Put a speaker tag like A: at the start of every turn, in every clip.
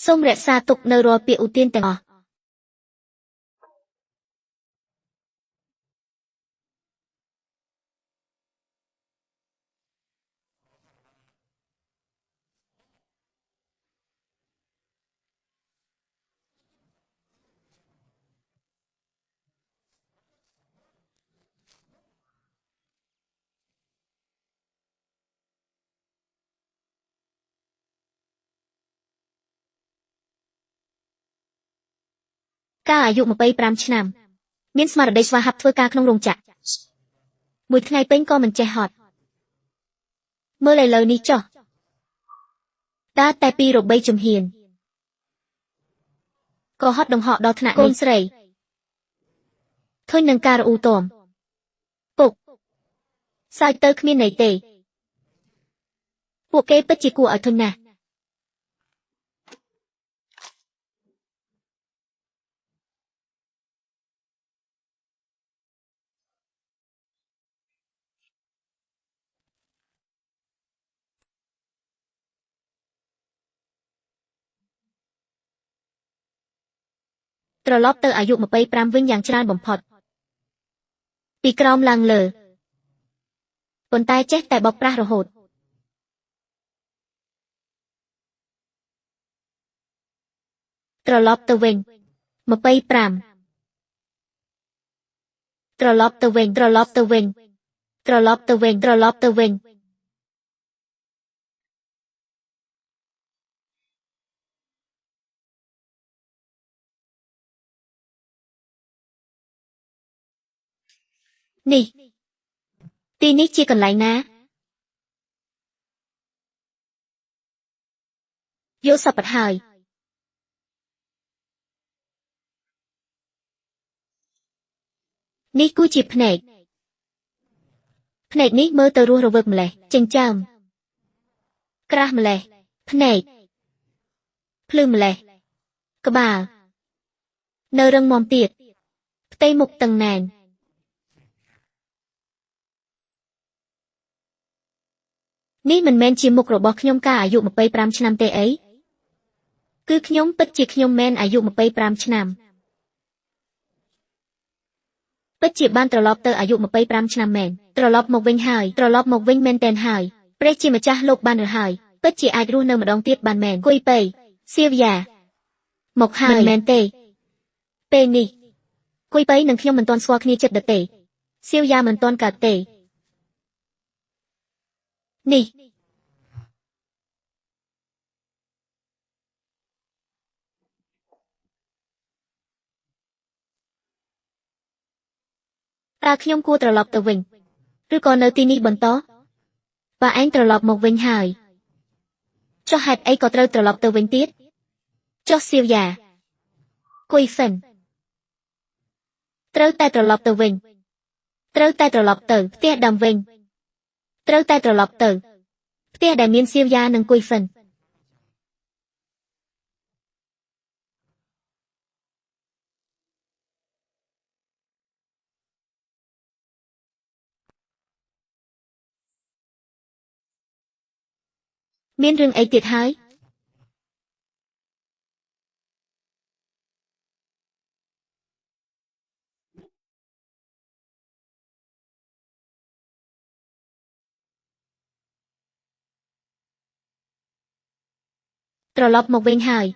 A: សូមរក្សាទុកនៅរាល់ពាក្យឧទានទាំងអស់ កាលអាយុ25ឆ្នាំមានស្មារតីស្វាហាប់ធ្វើការក្នុងរោងចក្រមួយថ្ងៃពេញក៏មិនចេះហត់មើលឥឡូវនេះចុះដើរតែ2 ឬ3ជំហានក៏ហត់ដង្ហក់ដល់ថ្នាក់នេះកូនស្រីធុញនឹងការរអ៊ូទាំពុកសើចទៅគ្មានន័យទេពួកគេពិតជាគួរឲ្យធុញណាស់ត្រឡប់ទៅអាយុ25វិញយ៉ាងច្រើនបំផុតពីក្រោមឡើងលើប៉ុន្តែចេះតែបោកប្រាស់រហូតត្រឡប់ទៅវិញ25ត្រឡប់ទៅវិញត្រឡប់ទៅវិញត្រឡប់ទៅវិញត្រឡប់ទៅវិញនេះទីនេះជាកន្លែងណាយកសពហើយនេះគឺជាភ្នែកភ្នែកនេះមើលទៅរស់រវើកម្លេះចិញ្ចើមក្រាស់ម្លេះភ្នែកភ្លឺម្លេះក្បាលនៅរឹងមាំទៀតផ្ទៃមុខតឹងណែននេះមិនមែនជាមុខរបស់ខ្ញុំកាលអាយុ25ឆ្នាំទេអីគឺខ្ញុំពិតជាខ្ញុំមែនអាយុ25ឆ្នាំពិតជាបានត្រឡប់ទៅអាយុ25ឆ្នាំមែនត្រឡប់មកវិញហើយត្រឡប់មកវិញមែនទែនហើយព្រះជាម្ចាស់លោកបានឬហើយពិតជាអាចរស់នៅម្ដងទៀតបានមែនគុយប៉ៃសៀវយ៉ាមកហើយមិនមែនទេពេលនេះគុយប៉ៃនិងខ្ញុំមិនទាន់ស្គាល់គ្នាចិត្តដទេសៀវយ៉ាមិនទាន់កើតទេនេះតើខ្ញុំគួរត្រឡប់ទៅវិញឬក៏នៅទីនេះបន្តបើឯងត្រឡប់មកវិញហើយចុះហេតុអីក៏ត្រូវត្រឡប់ទៅវិញទៀតចុះសៀវយ៉ាគុយហ្វិនត្រូវតែត្រឡប់ទៅវិញត្រូវតែត្រឡប់ទៅផ្ទះដើមវិញត្រូវតែត្រឡប់ទៅផ្ទះដែលមានសៀវយ៉ានិងគុយហ្វិនមានរឿងអីទៀតហើយត្រឡប់មកវិញហើយ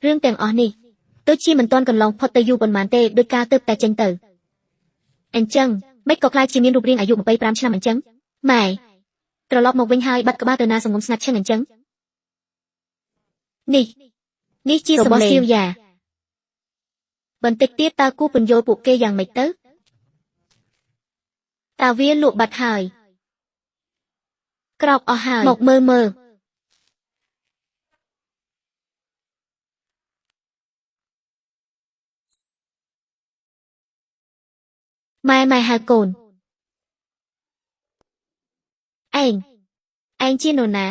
A: រឿងទាំងអស់នេះដូចជាមិនទាន់កន្លងផុតទៅយូរប៉ុន្មានទេដោយការទើបតែចេញទៅអញ្ចឹងមិនក៏ខ្លាចជាមានរូបរាងអាយុ25ឆ្នាំអញ្ចឹងម៉ែត្រឡប់មកវិញហើយបាត់ក្បាលទៅណាសងំស្ងាត់ឈឹងអញ្ចឹងនេះនេះជារបស់សៀវយ៉ាបន្តិចទៀតតើគូពន្យល់ពួកគេយ៉ាងម៉េចទៅតើវាលក់បាត់ហើយក្រោកអស់ហើយមកមើលមើលម៉ែម៉ែហៅកូនឯងឯងជានរណា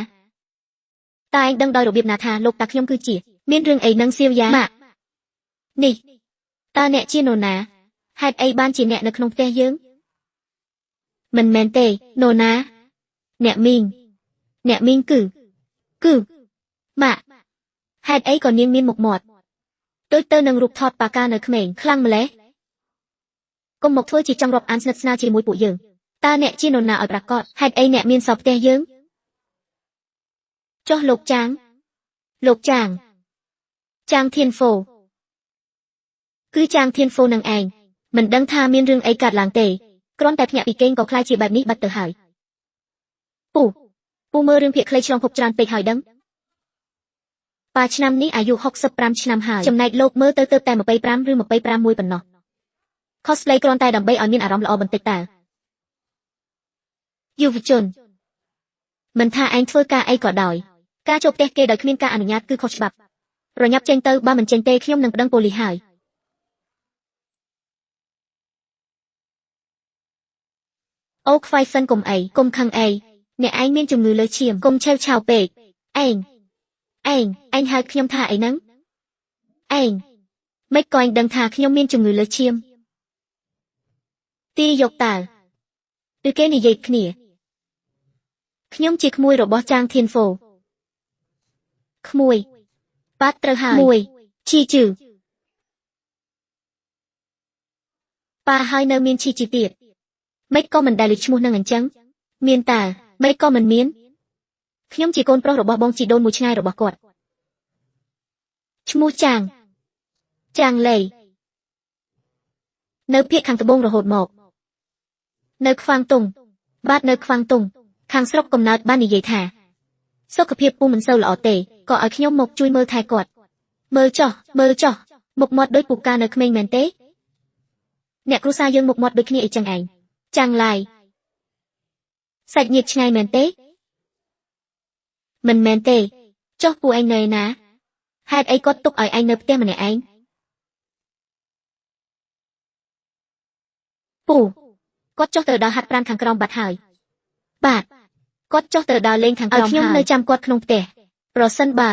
A: តែឯងដឹងដោយរបៀបណាថាលោកតាខ្ញុំគឺជាមានរឿងអីនឹងសៀវយ៉ាម៉ាក់នេះតើអ្នកជានរណាហេតុអីបានជាអ្នកនៅក្នុងផ្ទះយើងមិនមែនទេនរណាអ្នកមីងអ្នកមីងគឺម៉ាក់ហេតុអីក៏នាងមានមុខមាត់ដូចទៅនឹងរូបថតប៉ាកានៅក្មេងខ្លាំងម្ល៉េះកុំមកធ្វើជាចង់រាប់អានស្និទ្ធស្នាលជាមួយពួកយើងតើអ្នកជានរណាឲ្យប្រាកដហេតុអីអ្នកមានសពផ្ទះយើងចុះលោកចាងលោកចាងចាងធានហ្វូគឺចាងធានហ្វូនឹងឯងមិនដឹងថាមានរឿងអីកើតឡើងទេគ្រាន់តែភ្ញាក់ពីគេងក៏ក្លាយជាបែបនេះបាត់ទៅហើយពូពូមើលរឿងភាគខ្លីឆ្លងភពច្រើនពេកហើយដឹងប៉ាឆ្នាំនេះអាយុ65ឆ្នាំហើយចំណែកលោកមើលទៅទៅតែ25ឬ25មួយប៉ុណ្ណោះ cosplay គ្រាន់តែដើម្បីឲ្យមានអារម្មណ៍ល្អបន្តិចតើយុវជនមិនថាឯងធ្វើការអីក៏ដោយការចូលផ្ទះគេដោយគ្មានការអនុញ្ញាតគឺខុសច្បាប់ប្រញាប់ចេញទៅបើមិនចេញទេខ្ញុំនឹងប្តឹងប៉ូលីសហើយអូខ្វាយហ្វិនកុំអីកុំខឹងអីអ្នកឯងមានជំងឺលើឈាមកុំឆេវឆាវពេកឯងឯងឯងហៅខ្ញុំថាអីហ្នឹងឯងមិនក៏ឯងដឹងថាខ្ញុំមានជំងឺលើឈាមទីយកតើឬគេនិយាយគ្នាខ្ញុំជាក្មួយរបស់ចាងធានហ្វូក្មួយបាទត្រូវហើយមួយឈីជឺប៉ាហើយនៅមានឈីជីទៀតមិនក៏មិនដែលលើឈ្មោះនឹងអញ្ចឹងមានតើមិនក៏មិនមានខ្ញុំជាកូនប្រុសរបស់បងជីដូនមួយឆ្ងាយរបស់គាត់ឈ្មោះចាងចាងលីនៅភាគខាងត្បូងរហូតមកនៅខ្វាងតុងបាទនៅខ្វាងតុងខាងស្រុកកំណើតបាននិយាយថាសុខភាពពូមិនសូវល្អទេក៏ឲ្យខ្ញុំមកជួយមើលថែគាត់មើលចោះមើលចោះមុខមាត់ដូចពូកានៅក្មេងមែនទេអ្នកគ្រួសារយើងមុខមាត់ដូចគ្នាអីចឹងឯងចាំងឡាយសាច់ញាតិឆ្ងាយមែនទេមិនមែនទេចុះពូឯងនៅឯណាហេតុអីគាត់ទុកឲ្យឯងនៅផ្ទះម្នាក់ឯងពូគាត់ចុះទៅដល់ហាត់ប្រាណខាងក្រោមបាត់ហើយបាទគាត់ចុះទៅដល់លេងខាងក្រោមហើយខ្ញុំនៅចាំគាត់ក្នុងផ្ទះប្រសិនបើ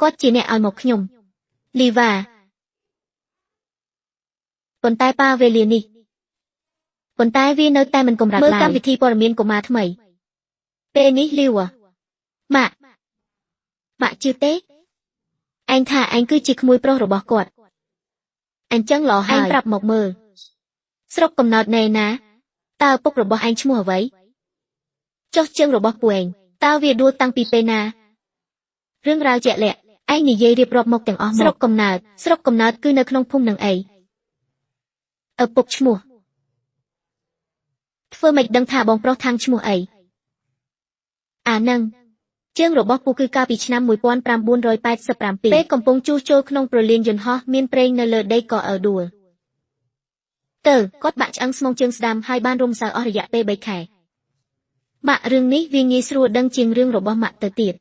A: គាត់ជាអ្នកឲ្យមកខ្ញុំលីវ៉ាប៉ុន្តែប៉ាវេលានេះប៉ុន្តែវានៅតែមិនកម្រើកឡើយមើលកម្មវិធីព័ត៌មានកុមារថ្មីពេលនេះលីវ៉ាម៉ាក់ម៉ាក់ជឿទេឯងថាឯងគឺជាក្មួយប្រុសរបស់គាត់អញ្ចឹងល្អហើយឯងប្រាប់មកមើលស្រុកកំណើតណែណាតើឪពុករបស់ឯងឈ្មោះអ្វីចុះជើងរបស់ពូឯងតើវាដួលតាំងពីពេលណារឿងរ៉ាវជាក់លាក់ឯងនិយាយរៀបរាប់មកទាំងអស់ស្រុកកំណើតស្រុកកំណើតគឺនៅក្នុងភូមិនឹងអីឪពុកឈ្មោះធ្វើមិនដឹងថាបងប្រុសខាងឈ្មោះអីអានឹងជើងរបស់ពូគឺកាលពីឆ្នាំ1987ពេលកំពុងជួសជុលក្នុងប្រលានយន្តហោះមានប្រេងនៅលើដីក៏អើដួលទៅគាត់បាក់ឆ្អឹងស្មងជើងស្ដាំហើយបានរុំសៅអស់រយៈពេល3ខែម៉ាក់រឿងនេះវាងាយស្រួលដឹងជាងរឿងរបស់ម៉ាក់ទៅទៀត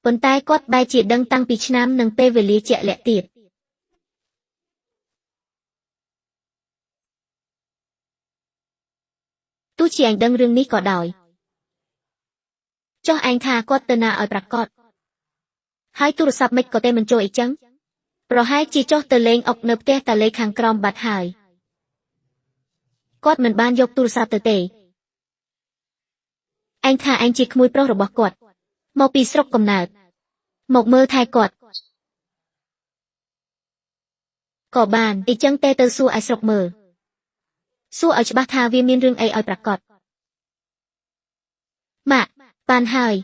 A: ប៉ុន្តែគាត់បែរជាដឹងតាំងពីឆ្នាំនិងពេលវេលាជាក់លាក់ទៀតទោះជាឯងដឹងរឿងនេះក៏ដោយចុះឯងថាគាត់ទៅណាឲ្យប្រាកដហើយទូរស័ព្ទមិនក៏ទេមិនចូលអីចឹងប្រហែលជាចុះទៅលេងអុកនៅផ្ទះតាលេខាងក្រោមបាត់ហើយគាត់មិនបានយកទូរស័ព្ទទៅទេឯងថាឯងជាក្មួយប្រុសរបស់គាត់មកពីស្រុកកំណើតមកមើលថែគាត់ក៏បានអីចឹងទេទៅសួរឲ្យស្រុកមើលសួរឲ្យច្បាស់ថាវាមានរឿងអីឲ្យប្រាកដម៉ាក់បានហើយ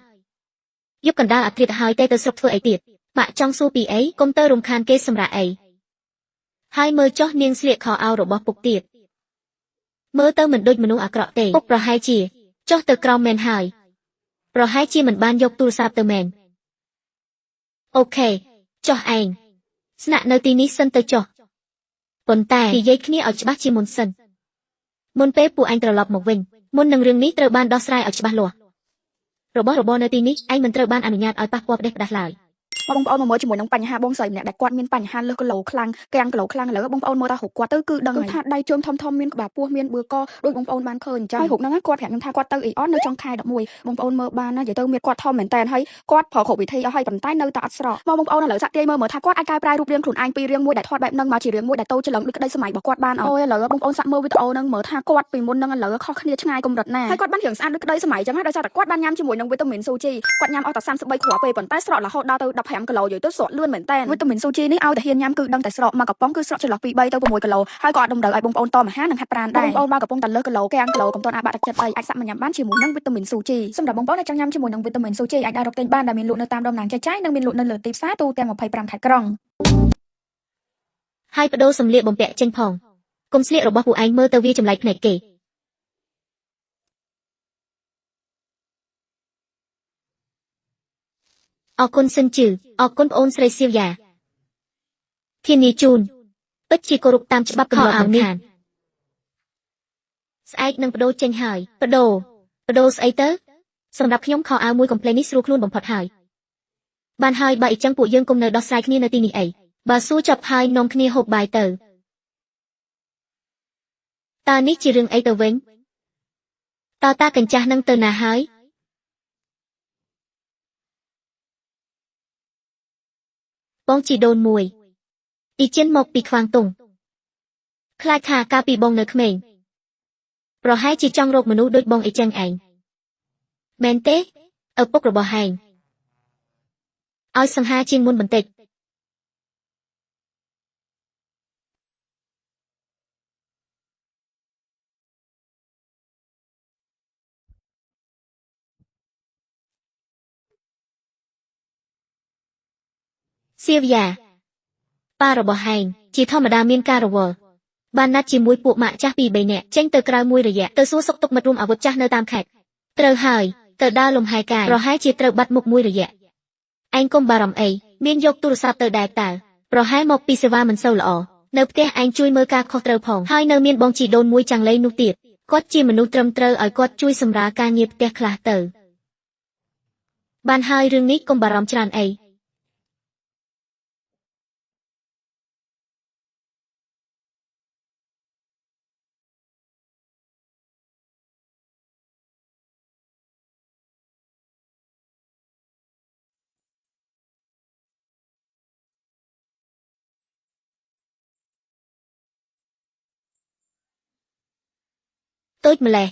A: យប់កណ្ដាលអាធ្រាត្រហើយទេទៅស្រុកធ្វើអីទៀតម៉ាក់ចង់សួរពីអីកុំទៅរំខានគេសម្រាប់អីហើយមើលចុះនាងស្លៀកខោអាវរបស់ពុកទៀតមើលទៅមិនដូចមនុស្សអាក្រក់ទេពុកប្រហែលជាចុះទៅក្រោមមែនហើយប្រហែលជាមិនបានយកទូរស័ព្ទទៅមែនអូខេចុះឯងស្នាក់នៅទីនេះសិនទៅចុះប៉ុន្តែនិយាយគ្នាឲ្យច្បាស់ជាមុនសិនមុនពេលពួកឯងត្រឡប់មកវិញមុននឹងរឿងនេះត្រូវបានដោះស្រាយឲ្យច្បាស់លាស់របស់របរនៅទីនេះឯងមិនត្រូវបានអនុញ្ញាតឲ្យប៉ះពាល់ផ្ដេសផ្ដាស់ឡើយ
B: បងប្អូនមកមើលជាមួយនឹងបញ្ហាបងស្រីម្នាក់ដែលគាត់មានបញ្ហាលើសគីឡូខ្លាំងកាំងគីឡូខ្លាំងឥឡូវបងប្អូនមើលតែរូបគាត់ទៅគឺដឹងហើយគឺថាដៃជើងធំធំមានក្បាលពោះមានបឿកដូចបងប្អូនបានឃើញអញ្ចឹងហើយរូបហ្នឹងគាត់ប្រាប់ខ្ញុំថាគាត់ទៅអ៊ីអននៅចុងខែ11បងប្អូនមើលបានណានិយាយទៅមានគាត់ធំមែនតើហើយគាត់ប្រើគ្រប់វិធីអស់ហើយប៉ុន្តែនៅតែអត់ស្រកមកបងប្អូនឥឡូវសាក់ទាយមើលមើលថាគាត់អាចកែប្រែរូបរាងខ្លួនឯងពីរាងមួយដែលធាត់បែបហ្នឹងមកជារាងមួយដែលតូចច្រឡឹងដូចក្តីសម័យរបស់គាត់បានអូយឥឡូវបងប្អូនសាក់មើលវីដេអូហ្នឹងមើលថាគាត់ពីមុនហ្នឹងឥឡូវខុសគ្នាឆ្ងាយកម្រិតណាហើយគាត់បានរាងស្អាតដូចក្តីសម័យអញ្ចឹងណាដោយសារតែគាត់បានញ៉ាំជាមួយនឹងវីតាមីនស៊ូជីគាត់ញ៉ាំអស់តែ33គ្រាប់ទេប៉ុន្តែស្រករហូតដល់ទៅ15គីឡូនិយាយទៅស្រកលឿនមែនតើវីតាមីនស៊ូជីនេះឲ្យតែហ៊ានញ៉ាំគឺដឹងតែស្រកមកកំប៉ុងគឺស្រកចន្លោះពី3ទៅ6គីឡូហើយក៏អត់តម្រូវឲ្យបងប្អូនតមអាហារនិងហាត់ប្រាណដែរបងប្អូនបើកំពុងតែលើសគីឡូកាំងគីឡូកុំទាន់អាបាក់ទឹកចិត្តអីអាចសាក់មកញ៉ាំបានជាមួយនឹងវីតាមីនស៊ូជីសម្រាប់បងប្អូនដែលចង់ញ៉ាំជាមួយនឹងវីតាមីនស៊ូជីអាចដើររកទិញបានដែលមានលក់នៅតាមដុំណាងចែកចាយនិងមានលក់នៅលើទីផ្សារទូទាំង25ខេត្តក្រុង
A: ហើយបដូរសម្លៀកបំពាក់ចេញផងកុំស្លៀករបស់ពួកឯងមើលទៅវាចម្លែកភ្នែកគេអរគុណសិនជឺអរគុណប្អូនស្រីសៀវយ៉ាធានាជូនពិតជាគោរពតាមច្បាប់កំណត់មិនខានស្អែកនឹងបដូរចេញហើយបដូរស្អីទៅសម្រាប់ខ្ញុំខោអាវមួយកំភ្លេនេះស្រួលខ្លួនបំផុតហើយបានហើយបើអ៊ីចឹងពួកយើងគុំនៅដោះស្រាយគ្នានៅទីនេះអីបើសួរចប់ហើយនាំគ្នាហូបបាយទៅតើនេះជារឿងអីទៅវិញតើតាកញ្ចាស់នឹងទៅណាហើយបងជីដូនមួយអ៊ីជិនមកពីខ្វាងតុងខ្លាចថាកាលពីបងនៅក្មេងប្រហែលជាចង់រកមនុស្សដូចបងអ៊ីចឹងឯងមែនទេឪពុករបស់ហែងឲ្យសង្ហាជាងមុនបន្តិចសៀវយ៉ាប៉ារបស់ហែងជាធម្មតាមានការរវល់បានណាត់ជាមួយពួកម៉ាក់ចាស់ពី3នាក់ចេញទៅក្រៅមួយរយៈទៅសួរសុខទុក្ខមិត្តរួមអាវុធចាស់នៅតាមខេត្តត្រូវហើយទៅដើរលំហែកាយប្រហែលជាត្រូវបាត់មុខមួយរយៈឯងកុំបារម្ភអីមានយកទូរស័ព្ទទៅដែរតើប្រហែលមកពីសេវាមិនសូវល្អនៅផ្ទះឯងជួយមើលការខុសត្រូវផងហើយនៅមានបងជីដូនមួយចាំងលេងនោះទៀតគាត់ជាមនុស្សត្រឹមត្រូវឲ្យគាត់ជួយសម្រាលការងារផ្ទះខ្លះទៅបានហើយរឿងនេះកុំបារម្ភច្រើនអីតូចម្លេះ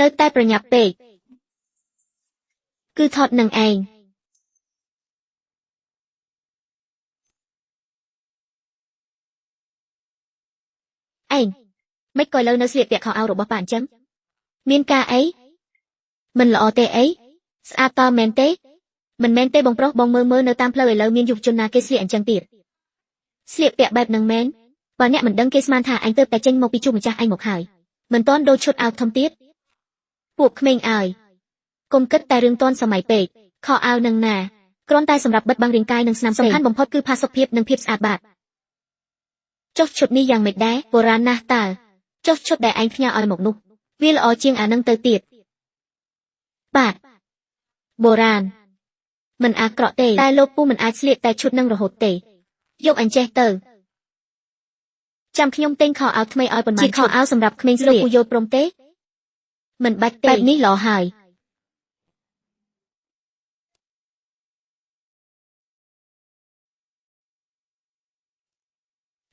A: នៅតែប្រញាប់ពេកគឺថតនឹងឯងឯងមិនក៏លើនៅស្លៀកពាក់ខោអាវរបស់ប៉ាអញ្ចឹងមានការអីមិនល្អទេអីស្អាតតមែនទេមិនមែនទេបងប្រុសបងមើលនៅតាមផ្លូវឥឡូវមានយុវជនណាគេស្លៀកអញ្ចឹងទៀតស្លៀកពាក់បែបនឹងមែនបើអ្នកមិនដឹងគេស្មានថាអញទៅតែចេញមកពីជួបម្ចាស់ឯងមកហើយមិនទាន់ដូរឈុតអាវធំទៀតពួកក្មេងអើយកុំគិតតែរឿងទាន់សម័យពេកខោអាវនឹងណាគ្រាន់តែសម្រាប់បិទបាំងរាងកាយនិងស្នាមសំខាន់បំផុតគឺផាសុកភាពនិងភាពស្អាតបាតចុះឈុតនេះយ៉ាងម៉េចដែរបុរាណណាស់តើចុះឈុតដែលឯងផ្ញើឲ្យមកនោះវាល្អជាងអានឹងទៅទៀតបាទបុរាណមិនអាក្រក់ទេតែលោកពូមិនអាចស្លៀកតែឈុតនឹងរហូតទេយកអញ្ចេះទៅចាំខ្ញុំទិញខោអាវថ្មីឲ្យប៉ុន្មានជាខោអាវសម្រាប់ក្មេងស្លៀកលោកពូយល់ព្រមទេមិនបាច់ទេបែបនេះល្អហើយ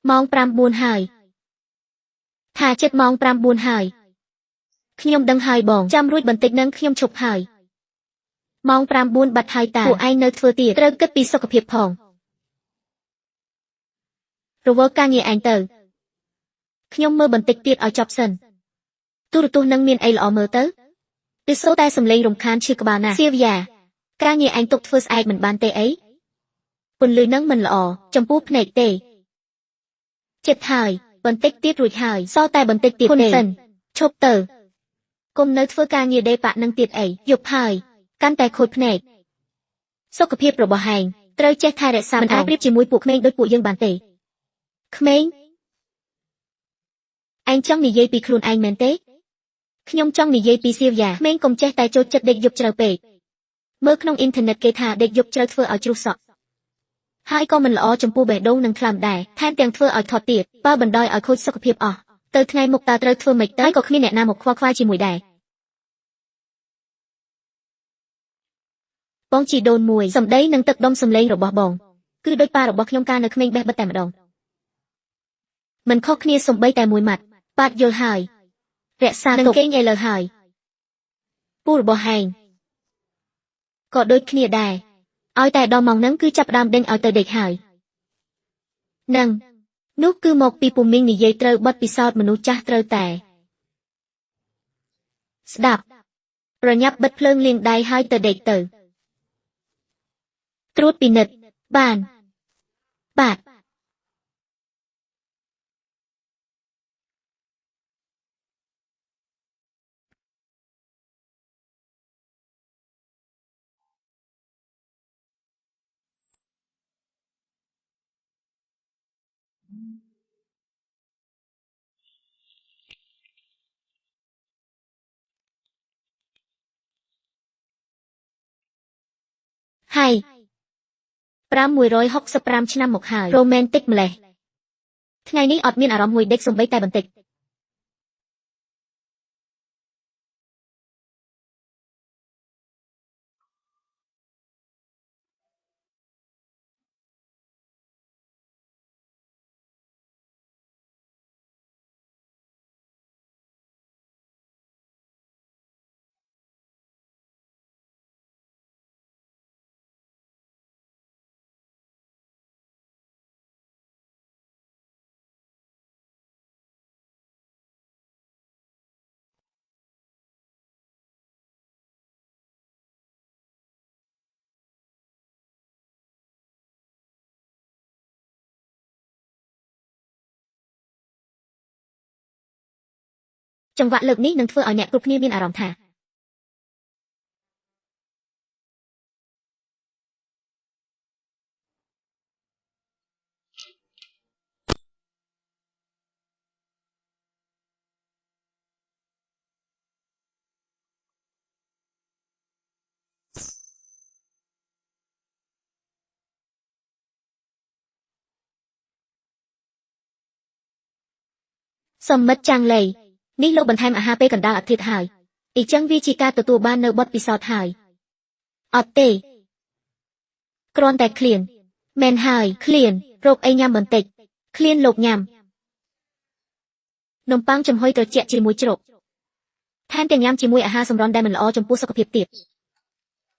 A: ម៉ោង9ហើយថាចិត្តម៉ោង9ហើយខ្ញុំដឹងហើយបងចាំរួចបន្តិចនឹងខ្ញុំឈប់ហើយម៉ោង9បាត់ហើយតាពួកឯងនៅធ្វើទៀតត្រូវគិតពីសុខភាពផងរវល់ការងារឯងទៅខ្ញុំមើលបន្តិចទៀតឲ្យចប់សិនទូរទស្សន៍នឹងមានអីល្អមើលទៅទិសូតែសំឡេងរំខានឈឺក្បាលណាស់សៀវយ៉ាការងារឯងទុកធ្វើស្អែកមិនបានទេអីពន្លឺនឹងមិនល្អចំពោះភ្នែកទេចិត្តហើយបន្តិចទៀតរួចហើយសល់តែបន្តិចទៀតទេសិនឈប់ទៅគុំនៅធ្វើការងារដេប៉ាក់នឹងទៀតអីយប់ហើយកាន់តែខូចភ្នែកសុខភាពរបស់ហែងត្រូវចេះថែរក្សាមិនអាចប្រៀបជាមួយពួកក្មេងដូចពួកយើងបានទេក្មេងឯងចង់និយាយពីខ្លួនឯងមែនទេខ្ញុំចង់និយាយពីសៀវយ៉ាក្មេងកុំចេះតែចូលចិត្តដេកយប់ជ្រៅពេកមើលក្នុងអ៊ីនធឺណិតគេថាដេកយប់ជ្រៅធ្វើឲ្យជ្រុះសក់ ហើយក៏មិនល្អចំពោះបេះដូងនិងថ្លើមដែរថែមទាំងធ្វើឲ្យថត់ទៀតបើបណ្ដោយឲ្យខូចសុខភាពអស់ទៅថ្ងៃមុខតើត្រូវធ្វើម៉េចទៅហើយក៏គ្មានអ្នកណាមកខ្វល់ខ្វាយជាមួយដែរបងជីដូនមួយសម្ដីនិងទឹកដុំសំឡេងរបស់បងគឺដូចប៉ារបស់ខ្ញុំកាលនៅក្មេងបេះបិទតែម្ដងមិនខុសគ្នាសំបីតែមួយម៉ាត់បាត់យល់ហើយរក្សានឹងគេងឥឡូវហើយពូរបស់ហែងក៏ដូចគ្នាដែរឲ្យតែដល់ម៉ោងហ្នឹងគឺចាប់ផ្ដើមដេញឲ្យទៅដេកហើយនឹងនោះគឺមកពីពូមីងនិយាយត្រូវបទពិសោធន៍មនុស្សចាស់ត្រូវតែស្ដាប់ប្រញាប់បិទភ្លើងលាងដៃហើយទៅដេកទៅត្រួតពិនិត្យបានបាទហើយ565ឆ្នាំមកហើយរ៉ូមែនទិកម្លេះថ្ងៃនេះអត់មានអារម្មណ៍ងុយដេកសំបីតែបន្តិចចង្វាក់លើកនេះនឹងធ្វើឲ្យអ្នកគ្រប់គ្នាមានអារម្មណ៍ថាសមិទ្ធចាំងលៃនេះលោកបន្ថែមអាហារពេលកណ្ដាលអាទិត្យហើយអ៊ីចឹងវាជាការទទួលបាននៅបទពិសោធន៍ហើយអត់ទេគ្រាន់តែឃ្លានមែនហើយឃ្លានរកអីញ៉ាំបន្តិចឃ្លានលោកញ៉ាំនំប៉័ងចំហុយត្រជាក់ជាមួយជ្រក់ថែមទាំងញ៉ាំជាមួយអាហារសម្រន់ដែលមិនល្អចំពោះសុខភាពទៀត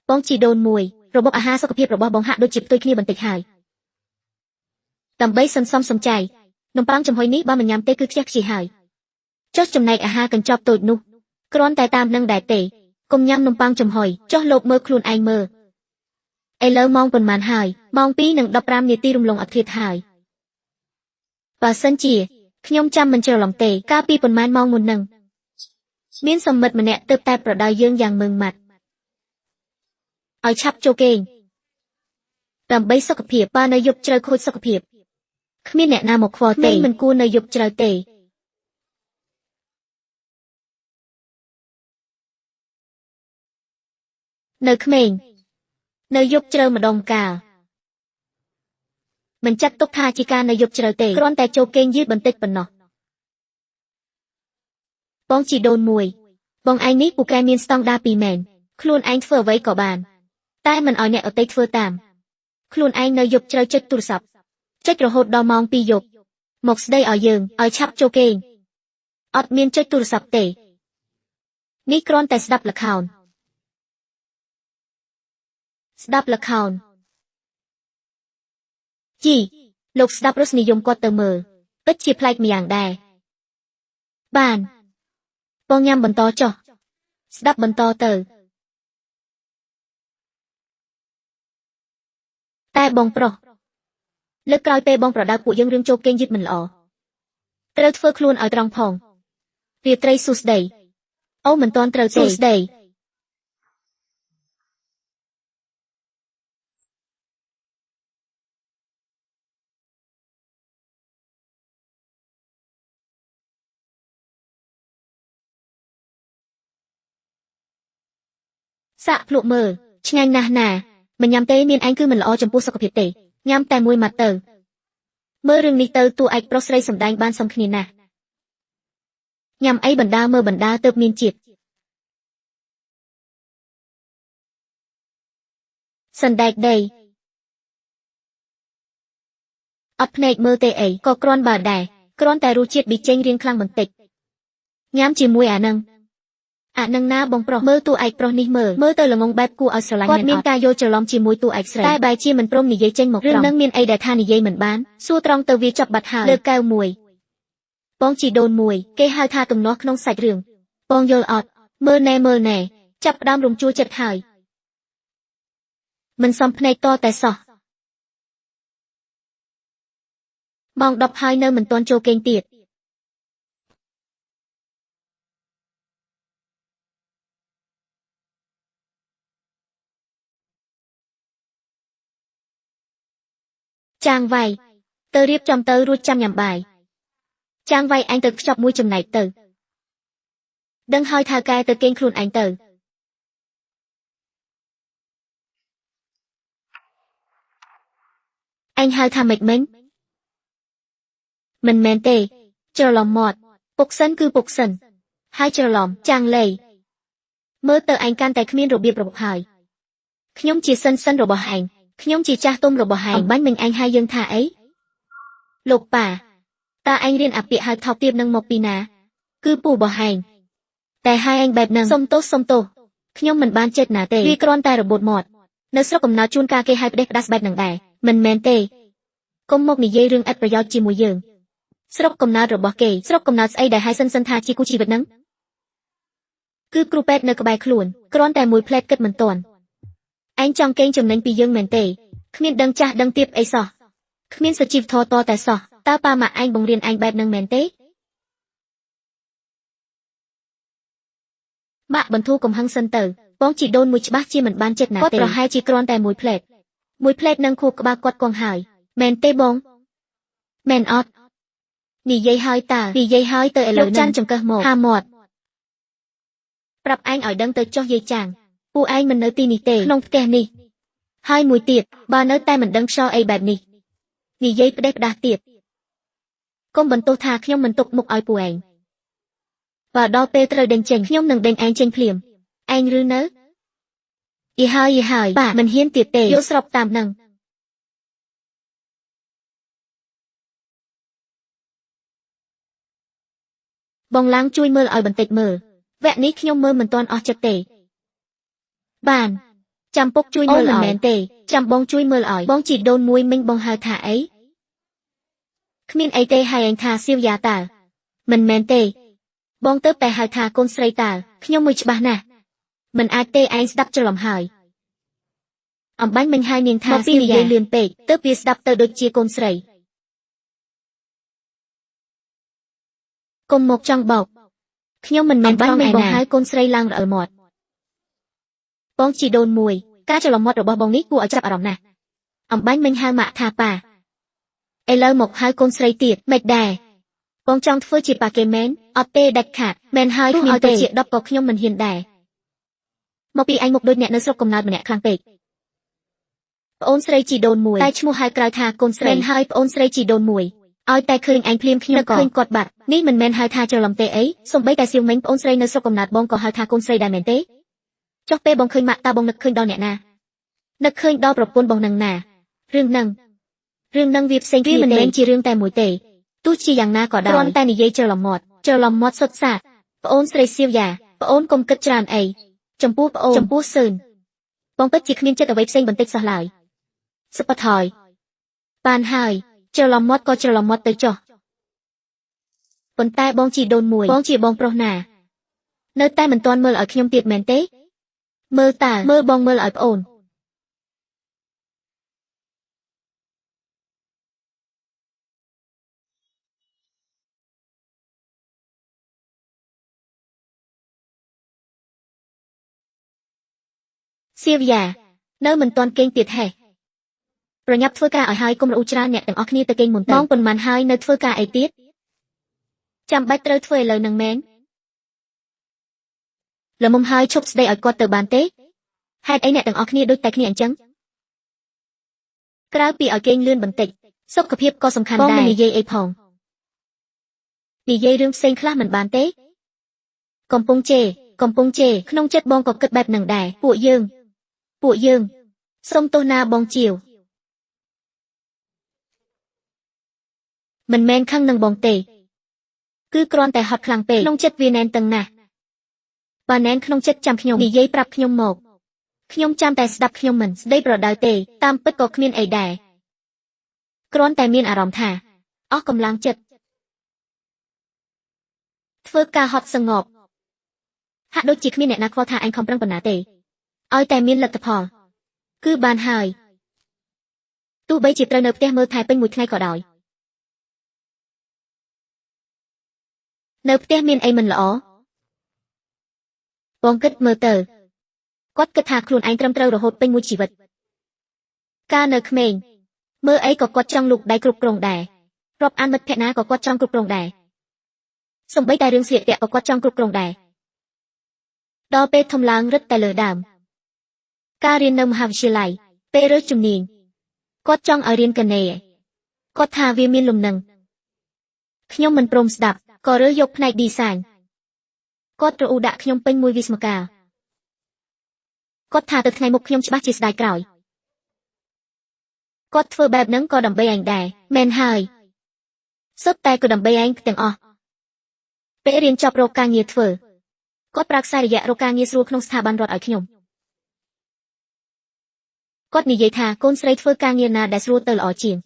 A: បងជីដូនមួយរបបអាហារសុខភាពរបស់បងហាក់ដូចជាផ្ទុយគ្នាបន្តិចហើយដើម្បីសន្សំសំចៃនំប៉័ងចំហុយនេះបើមិនញ៉ាំទេគឺខ្ជះខ្ជាយហើយចុះចំណែកអាហារកញ្ចប់តូចនោះគ្រាន់តែតាមនឹងដែរទេកុំញ៉ាំនំប៉័ងចំហុយចុះលោកមើលខ្លួនឯងមើលឥឡូវម៉ោងប៉ុន្មានហើយម៉ោង2:15នាទីរំលងអាទិត្យហើយបើសិនជាខ្ញុំចាំមិនច្រឡំទេកាលពីប៉ុន្មានម៉ោងមុននឹងមានសមិទ្ធម្នាក់ទើបតែប្រដៅយើងយ៉ាងម៉ឺងម៉ាត់ឲ្យឆាប់ចូលគេងដើម្បីសុខភាពបើនៅយប់ជ្រៅខូចសុខភាពគ្មានអ្នកណាមកខ្វល់ទេមិនគួរនៅយប់ជ្រៅទេនៅក្មេងនៅយប់ជ្រៅម្ដងកាលមិនចាត់ទុកថាជាការនៅយប់ជ្រៅទេគ្រាន់តែចូលគេងយឺតបន្តិចប៉ុណ្ណោះបងជីដូនមួយបងឯងនេះពូកែមានស្តង់ដារពីរមែនខ្លួនឯងធ្វើអ្វីក៏បានតែមិនឲ្យអ្នកដទៃធ្វើតាមខ្លួនឯងនៅយប់ជ្រៅចុចទូរស័ព្ទចុចរហូតដល់ម៉ោង2យប់មកស្ដីឲ្យយើងឲ្យឆាប់ចូលគេងអត់មានចុចទូរស័ព្ទទេនេះគ្រាន់តែស្ដាប់ល្ខោនស្ដាប់ល្ខោនជីលោកស្ដាប់រសនិយមគាត់ទៅមើលពិតជាប្លែកម្យ៉ាងដែរបានបងញ៉ាំបន្តចុះស្ដាប់បន្តទៅតែបងប្រុសលើកក្រោយពេលបងប្រដៅពួកយើងរឿងចូលគេងយឺតមិនល្អត្រូវធ្វើខ្លួនឲ្យត្រង់ផងរាត្រីសួស្ដីអូមិនទាន់ត្រូវទេសួស្ដីសាក់ភ្លក់មើលឆ្ងាញ់ណាស់ណាមិនញ៉ាំទេមានឯងគឺមិនល្អចំពោះសុខភាពទេ ញ៉ាំតែមួយម៉ាត់ទៅមើលរឿងនេះទៅតួឯកប្រុសស្រីសម្ដែងបានសមគ្នាណាស់ញ៉ាំអីបណ្ដាមើលបណ្ដាទើបមានជាតិសណ្ដែកដីអត់ភ្នែកមើលទេអីក៏គ្រាន់បើដែរគ្រាន់តែរសជាតិប៊ីចេងរៀងខ្លាំងបន្តិចញ៉ាំជាមួយអានឹងណាបងប្រុសមើលតួឯកប្រុសនេះមើលទៅល្ងងបែបគួរឲ្យស្រឡាញ់គាត់មានការយល់ច្រឡំជាមួយតួឯកស្រីតែបែរជាមិនព្រមនិយាយចេញមកត្រង់រឿងនឹងមានអីដែលថានិយាយមិនបានសួរត្រង់ទៅវាចប់បាត់ហើយលើកែវមួយបងជីដូនមួយគេហៅថាទំនាស់ក្នុងសាច់រឿងបងយល់អត់មើលណែចាប់ផ្ដើមរំជួលចិត្តហើយមិនសមភ្នែកតតែសោះម៉ោង10ហើយនៅមិនទាន់ចូលគេងទៀតចាងវៃទៅរៀបចំទៅរួចចាំញ៉ាំបាយចាងវៃអញទៅខ្ចប់មួយចំណែកទៅដឹងហើយថាកែទៅគេងខ្លួនឯងទៅអញហៅថាម៉េចមិញមិនមែនទេច្រឡំមាត់ពុកសិនគឺពុកសិនហើយច្រឡំចាងលេមើលទៅឯងកាន់តែគ្មានរបៀបរបបហើយខ្ញុំជាសិនរបស់ឯងខ្ញុំជាចាស់ទុំរបស់ឯងបាញ់មិញឯងហៅយើងថាអីលោកប៉ាតើឯងរៀនអាពាក្យហៅថោកទាបនឹងមកពីណាគឺពូរបស់ឯងតែហៅឯងបែបហ្នឹងសុំទោសខ្ញុំមិនបានចេតនាទេវាគ្រាន់តែរបូតមាត់នៅស្រុកកំណើតជួនកាលគេហៅផ្ដេសផ្ដាសបែបហ្នឹងដែរមិនមែនទេកុំមកនិយាយរឿងឥតប្រយោជន៍ជាមួយយើងស្រុកកំណើតរបស់គេស្រុកកំណើតស្អីដែលហៅសិនថាជាគូជីវិតហ្នឹងគឺគ្រូពេទ្យនៅក្បែរខ្លួនគ្រាន់តែមួយផ្លែតគិតមិនទាន់ឯងចង់កេងចំណេញពីយើងមែនទេគ្មានដឹងចាស់ដឹងទៀបអីសោះគ្មានសុជីវធម៌តតែសោះតើប៉ាម៉ាក់ឯងបង្រៀនឯងបែបហ្នឹងមែនទេម៉ាក់បន្ធូរកំហឹងសិនទៅបងជីដូនមួយច្បាស់ជាមិនបានចិត្តណាទេគាត់ប្រហែលជាគ្រាន់តែមួយផ្លែតនឹងខួបក្បាលគាត់គង់ហើយមែនទេបងមែនអត់និយាយហើយតើនិយាយហើយទៅឥឡូវចាន់ចង្កឹះមកហាមាត់ប្រាប់ឯងឲ្យដឹងទៅចុះយាយចាងពួកឯងមិននៅទីនេះទេក្នុងផ្ទះនេះហើយមួយទៀតបើនៅតែមិនដឹងខ្យល់អីបែបនេះនិយាយផ្ដេសផ្ដាស់ទៀតកុំបន្ទោសថាខ្ញុំមិនទុកមុខឲ្យពួកឯងបើដល់ពេលត្រូវដេញចេញខ្ញុំនឹងដេញឯងចេញភ្លាមឯងឬនៅយីហើយបាទមិនហ៊ានទៀតទេយកស្របតាមនឹងបងឡាងជួយមើលឲ្យបន្តិចមើលវគ្គនេះខ្ញុំមើលមិនទាន់អស់ចិត្តទេបានចាំពុកជួយមើលមិនមែនទេចាំបងជួយមើលឲ្យបងជីដូនមួយមិញបងហៅថាអីគ្មានអីទេហើយឯងថាសៀវយ៉ាតើមិនមែនទេបងទៅតែហៅថាកូនស្រីតើខ្ញុំមួយច្បាស់ណាស់មិនអាចទេឯងស្ដាប់ច្រឡំហើយអំបាញ់មិញហើយនាងថាពីនិយាយលឿនពេកទើបវាស្ដាប់ទៅដូចជាកូនស្រីកុំមកចង់បោកខ្ញុំមិនមែនបងមិនបងហៅកូនស្រីឡើងរអិលមាត់បងជីដូនមួយការច្រឡំមាត់របស់បងនេះគួរឲ្យចាប់អារម្មណ៍ណាស់អំបាញ់មិញហៅម៉ាក់ថាប៉ាឥឡូវមកហៅកូនស្រីទៀតមិនដែរបងចង់ធ្វើជាប៉ាគេមែនអត់ទេដាច់ខាតមែនហើយគ្មានទេជា10ក៏ខ្ញុំមិនហ៊ានដែរមកពីឯងមកដូចអ្នកនៅស្រុកកំណើតម្នាក់ខ្លាំងពេកប្អូនស្រីជីដូនមួយតែឈ្មោះហៅក្រៅថាកូនស្រីមែនហើយប្អូនស្រីជីដូនមួយឲ្យតែឃើញឯងភ្លាមខ្ញុំក៏ឃើញគាត់បាត់នេះមិនមែនហៅថាច្រឡំទេអីសំបីតែសៀវមិញប្អូនស្រីនៅស្រុកកំណើតបងក៏ហៅថាកូនស្រីដែរមែនទេចុះពេលបងឃើញម៉ាក់តើបងនឹកឃើញដល់អ្នកណានឹកឃើញដល់ប្រពន្ធបងនឹងណារឿងនឹងវាផ្សេងគ្នាមិនមែនជារឿងតែមួយទេទោះជាយ៉ាងណាក៏ដោយគ្រាន់តែនិយាយច្រឡំមាត់សុទ្ធសាធប្អូនស្រីសៀវយ៉ាប្អូនកុំគិតច្រើនអីចំពោះប្អូនចំពោះសឿនបងពិតជាគ្មានចិត្តអ្វីផ្សេងបន្តិចសោះឡើយសុបថយបានហើយច្រឡំមាត់ក៏ច្រឡំមាត់ទៅចុះប៉ុន្តែបងជាដូនមួយបងជាបងប្រុសណានៅតែមិនទាន់មើលឲ្យខ្ញុំទៀតមែនទេមើលតើមើលបងមើលឲ្យប្អូនសៀវយ៉ានៅមិនទាន់គេងទៀតហេះប្រញាប់ធ្វើការឲ្យហើយកុំរអ៊ូច្រើនអ្នកទាំងអស់គ្នាទៅគេងមុនទៅបងប៉ុន្មានហើយនៅធ្វើការអីទៀតចាំបាច់ត្រូវធ្វើឥឡូវនឹងមែនល្មមហើយឈប់ស្ដីឲ្យគាត់ទៅបានទេហេតុអីអ្នកទាំងអស់គ្នាដូចតែគ្នាអញ្ចឹង ក្រៅពីឲ្យគេងលឿនបន្តិចសុខភាពក៏សំខាន់ដែរបងមិននិយាយអីផងនិយាយរឿងផ្សេងខ្លះមិនបានទេកំពុងជេរកំពុងជេរក្នុងចិត្តបងក៏គិតបែបនឹងដែរពួកយើងពួកយើងសុំទោសណាបងជាវមិនមែនខឹងនឹងបងទេគឺគ្រាន់តែហត់ខ្លាំងពេកក្នុងចិត្តវាណែនតឹងណាស់បើណែនក្នុងចិត្តចាំខ្ញុំនិយាយប្រាប់ខ្ញុំមកខ្ញុំចាំតែស្ដាប់ខ្ញុំមិនស្ដីប្រដៅទេតាមពិតក៏គ្មានអីដែរគ្រាន់តែមានអារម្មណ៍ថាអស់កម្លាំងចិត្តធ្វើការហត់សងប់ហាក់ដូចជាគ្មានអ្នកណាខ្វល់ថាឯងខំប្រឹងប៉ុណ្ណាទេឲ្យតែមានលទ្ធផលគឺបានហើយទោះបីជាត្រូវនៅផ្ទះមើលថែពេញមួយថ្ងៃក៏ដោយនៅផ្ទះមានអីមិនល្អបងគិតមើលទៅគាត់គិតថាខ្លួនឯងត្រឹមត្រូវរហូតពេញមួយជីវិតកាលនៅក្មេងមើលអីក៏គាត់ចង់លូកដៃគ្រប់គ្រងដែររាប់អានមិត្តភក្តិណាក៏គាត់ចង់គ្រប់គ្រងដែរសូម្បីតែរឿងស្លៀកពាក់ក៏គាត់ចង់គ្រប់គ្រងដែរដល់ពេលធំឡើងរឹតតែលើដើមការរៀននៅមហាវិទ្យាល័យពេលរើសជំនាញគាត់ចង់ឲ្យរៀនកណេគាត់ថាវាមានលំនឹងខ្ញុំមិនព្រមស្ដាប់ក៏រើសយកផ្នែក design គាត់រអ៊ូដាក់ខ្ញុំពេញមួយវិស្មកាលគាត់ថាទៅថ្ងៃមុខខ្ញុំច្បាស់ជាស្ដាយក្រោយគាត់ធ្វើបែបហ្នឹងក៏ដើម្បីឯងដែរមែនហើយសុទ្ធតែក៏ដើម្បីឯងទាំងអស់ពេលរៀនចប់រកការងារធ្វើគាត់ប្រើខ្សែរយៈរកការងារស្រួលក្នុងស្ថាប័នរដ្ឋឲ្យខ្ញុំគាត់និយាយថាកូនស្រីធ្វើការងារណាដែលស្រួលទៅល្អជាង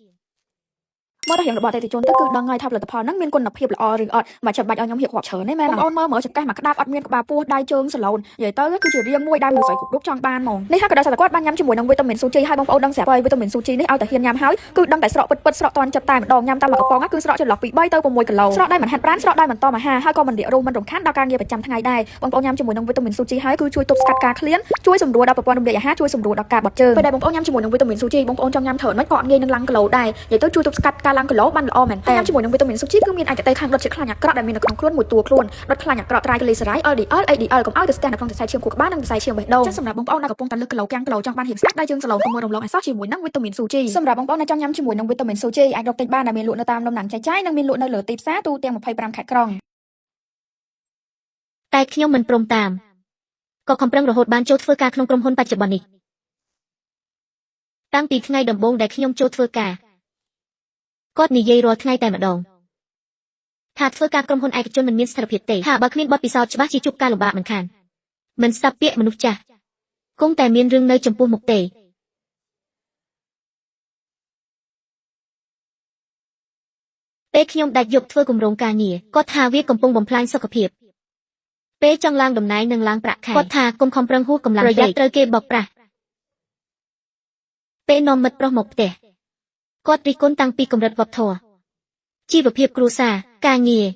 B: មកដល់រៀងរបស់អតិថិជនទៅគឺដឹងហើយថាផលិតផលហ្នឹងមានគុណភាពល្អឬអត់មកចាំបាច់ឲ្យខ្ញុំរៀបរាប់ច្រើនទេមែនបងប្អូនមើលមើលចង្កេះមកក្តាប់អត់មានក្បាលពោះដៃជើងសឡូននិយាយទៅគឺជារៀងមួយដែលមនុស្សស្រីគ្រប់រូបចង់បានហ្មងនេះហើយក៏ដោយសារតែគាត់បានញ៉ាំជាមួយនឹងវីតាមីនស៊ូជីហើយបងប្អូនដឹងស្រាប់ហើយវីតាមីនស៊ូជីនេះឲ្យតែហ៊ានញ៉ាំហើយគឺដឹងតែស្រកពិតពិតស្រកតាន់ចិត្តតែម្ដងញ៉ាំតាមមួយកំប៉ុងគឺស្រកចន្លោះពី3ទៅ6គីឡូស្រកដោយមិនហាត់ប្រាណស្រកដោយមិនតមអាហារហើយក៏មិនរាករូសមិនរំខានដល់ការងារប្រចាំថ្ងៃដែរបងប្អូនញ៉ាំជាមួយនឹងវីតាមីនស៊ូជីហើយគឺជួយទប់ស្កាត់ការឃ្លានជួយសម្រួលដល់ប្រព័ន្ធរំលាយអាហារជួយសម្រួលដល់ការបត់ជើងពេលដែលបងប្អូនញ៉ាំជាមួយនឹងវីតាមីនស៊ូជីបងប្អូនចង់ញ៉ាំច្រើនមិនក៏អត់ងាយនឹងឡើងគីឡូដែរនិយាយទៅជួយទប់ស្កាត់ការឡើងគីឡូបានល្អមែនតើញ៉ាំជាមួយនឹងវីតាមីនស៊ូជីគឺមានឯកទេសខាងដុតជាតិខ្លាញ់អាក្រក់ដែលមាននៅក្នុងខ្លួនមួយតួខ្លួនដុតខ្លាញ់អាក្រក់ triglyceride LDL HDL កុំឲ្យទៅស្ទះនៅក្នុងសរសៃឈាមខួរក្បាលនិងសរសៃឈាមបេះដូងចឹងសម្រាប់បងប្អូនដែលកំពុងតែលើសគីឡូកាំងគីឡូចង់បានរាងស្អាតដៃជើងសឡូនកុំមួយរំលងឲ្យសោះជាមួយនឹងវីតាមីនស៊ូជីសម្រាប់បងប្អូនដែលចង់ញ៉ាំជាមួយនឹងវីតាមីនស៊ូជីអាចរកទិញបានដែលមានលក់នៅតាមដំណាំចែកចាយនិងមានលក់នៅលើទីផ្សារទូទាំង25ខេត្តក្រុង
A: តែខ្ញុំមិនព្រមតាមក៏ខំប្រឹងរហូតបានចូលធ្វើការក្នុងក្រុមហ៊ុនបច្ចុប្បន្ននេះតាំងពីថ្ងៃដំបូងដែលខ្ញុំចូលធ្វើការគាត់និយាយរាល់ថ្ងៃតែម្ដងថាធ្វើការក្រុមហ៊ុនឯកជនមិនមានស្ថិរភាពទេថាបើគ្មានបទពិសោធន៍ច្បាស់ជាជួបការលំបាកមិនខានមិនស្ដាប់ពាក្យមនុស្សចាស់គង់តែមានរឿងនៅចំពោះមុខទេពេលខ្ញុំដាច់យប់ធ្វើគម្រោងការងារគាត់ថាវាកំពុងបំផ្លាញសុខភាពពេលចង់ឡើងតំណែងនិងឡើងប្រាក់ខែគាត់ថាកុំខំប្រឹងហួសកម្លាំងប្រយ័ត្នត្រូវគេបោកប្រាស់ពេលនាំមិត្តប្រុសមកផ្ទះគាត់រិះគន់តាំងពីកម្រិតវប្បធម៌ជីវភាពគ្រួសារការងារ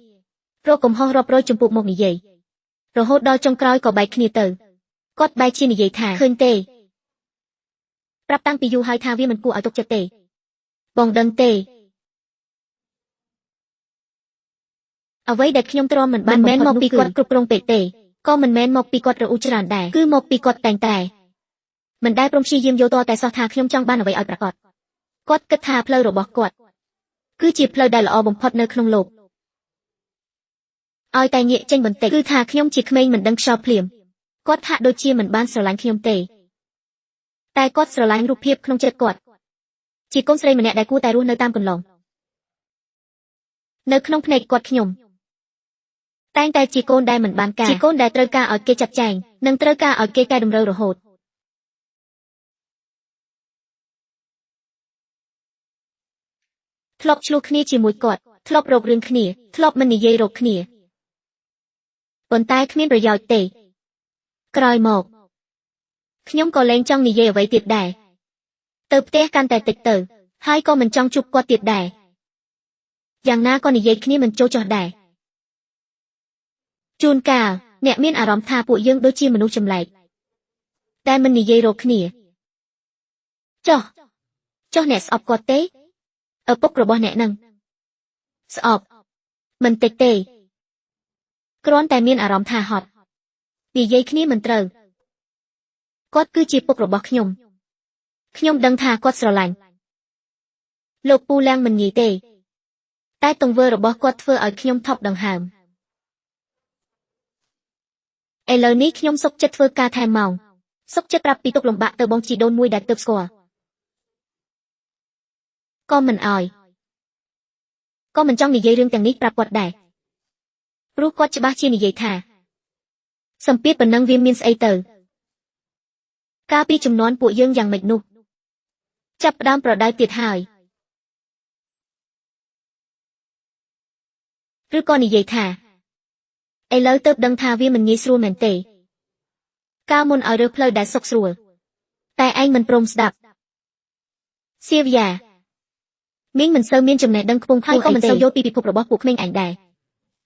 A: រកកំហុសរាប់រយចំពោះមកនិយាយរហូតដល់ចុងក្រោយក៏បែកគ្នាទៅគាត់បែរជានិយាយថាឃើញទេប្រាប់តាំងពីយូរហើយថាវាមិនគួរឲ្យទុកចិត្តទេបងដឹងទេអ្វីដែលខ្ញុំទ្រាំមិនបានមិនមែនមកពីគាត់គ្រប់គ្រងពេកទេក៏មិនមែនមកពីគាត់រអ៊ូច្រើនដែរគឺមកពីគាត់តែងតែមិនដែលព្រមព្យាយាមយល់តតែសោះថាខ្ញុំចង់បានអ្វីឲ្យប្រាកដគាត់គិតថាផ្លូវរបស់គាត់គឺជាផ្លូវដែលល្អបំផុតនៅក្នុងលោកឲ្យតែងាកចេញបន្តិចគឺថាខ្ញុំជាក្មេងមិនដឹងខ្យល់ភ្លាមគាត់ហាក់ដូចជាមិនបានស្រឡាញ់ខ្ញុំទេតែគាត់ស្រឡាញ់រូបភាពក្នុងចិត្តគាត់ជាកូនស្រីម្នាក់ដែលគួរតែរស់នៅតាមគន្លងនៅក្នុងភ្នែកគាត់ខ្ញុំតែងតែជាកូនដែលមិនបានការជាកូនដែលត្រូវការឲ្យគេចាត់ចែងនិងត្រូវការឲ្យគេកែតម្រូវរហូតធ្លាប់ឆ្លោះគ្នាជាមួយគាត់ធ្លាប់រករឿងគ្នាធ្លាប់មិននិយាយរកគ្នាប៉ុន្តែគ្មានប្រយោជន៍ទេក្រោយមកខ្ញុំក៏លែងចង់និយាយអ្វីទៀតដែរទៅផ្ទះកាន់តែតិចទៅហើយក៏មិនចង់ជួបគាត់ទៀតដែរយ៉ាងណាក៏និយាយគ្នាមិនចូលចោះដែរជួនកាលអ្នកមានអារម្មណ៍ថាពួកយើងដូចជាមនុស្សចម្លែកតែមិននិយាយរកគ្នាចុះអ្នកស្អប់គាត់ទេឪពុករបស់អ្នកនឹងស្អប់មិនតិចទេគ្រាន់តែមានអារម្មណ៍ថាហត់និយាយគ្នាមិនត្រូវគាត់គឺជាពុករបស់ខ្ញុំខ្ញុំដឹងថាគាត់ស្រឡាញ់ លោកពូឡាំងមិនងាយទេតែទង្វើរបស់គាត់ធ្វើឲ្យខ្ញុំថប់ដង្ហើមឥឡូវនេះខ្ញុំសុខចិត្តធ្វើការថែមម៉ោងសុខចិត្តប្រាប់ពីទុក្ខលំបាកទៅបងជីដូនមួយដែលទើបស្គាល់ក៏មិនអោយក៏មិនចង់និយាយរឿងទាំងនេះប្រាប់គាត់ដែរព្រោះគាត់ច្បាស់ជានិយាយថាសម្ពាធប៉ុណ្ណឹងវាមានស្អីទៅកាលពីចំនួនពួកយើងយ៉ាងម៉េចនោះចាប់ផ្ដើមប្រដៅទៀតហើយឬក៏និយាយថាឥឡូវទៅដឹងថាវាមិនងាយស្រួលមែនទេកាលមុនឲ្យរើសផ្លូវដែលសុខស្រួលតែឯងមិនព្រមស្ដាប់សៀវយ៉ាមីងមិនសូវមានចំណេះដឹងខ្ពង់ខ្ពស់ហើយក៏មិនសូវយល់ពីពិភពរបស់ពួកក្មេងឯងដែរ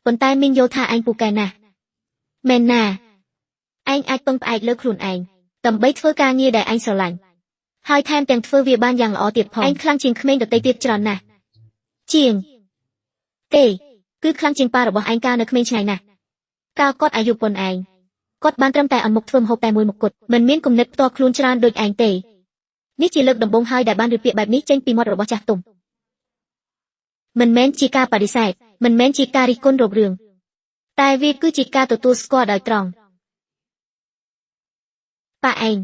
A: ប៉ុន្តែមីងយល់ថាឯងពូកែណាស់មែនណាឯងអាចពឹងផ្អែកលើខ្លួនឯងដើម្បីធ្វើការងារដែលឯងស្រឡាញ់ហើយថែមទាំងធ្វើវាបានយ៉ាងល្អទៀតផងឯងខ្លាំងជាងក្មេងដទៃទៀតច្រើនណាស់ជាងទេគឺខ្លាំងជាងប៉ារបស់ឯងកាលនៅក្មេងឆ្ងាយណាស់កាលគាត់អាយុប៉ុនឯងគាត់បានត្រឹមតែអន់មុខធ្វើម្ហូបតែមួយមុខគត់មិនមានគំនិតផ្ទាល់ខ្លួនច្រើនដូចឯងទេនេះជាលើកដំបូងហើយដែលបានរៀបពាក្យបែបនេះចេញពីមាត់របស់ចាស់ទុំមិនមែនជាការបដិសេធមិនមែនជាការរិះគន់រករឿងតែវាគឺជាការទទួលស្គាល់ដោយត្រង់ប៉ាឯង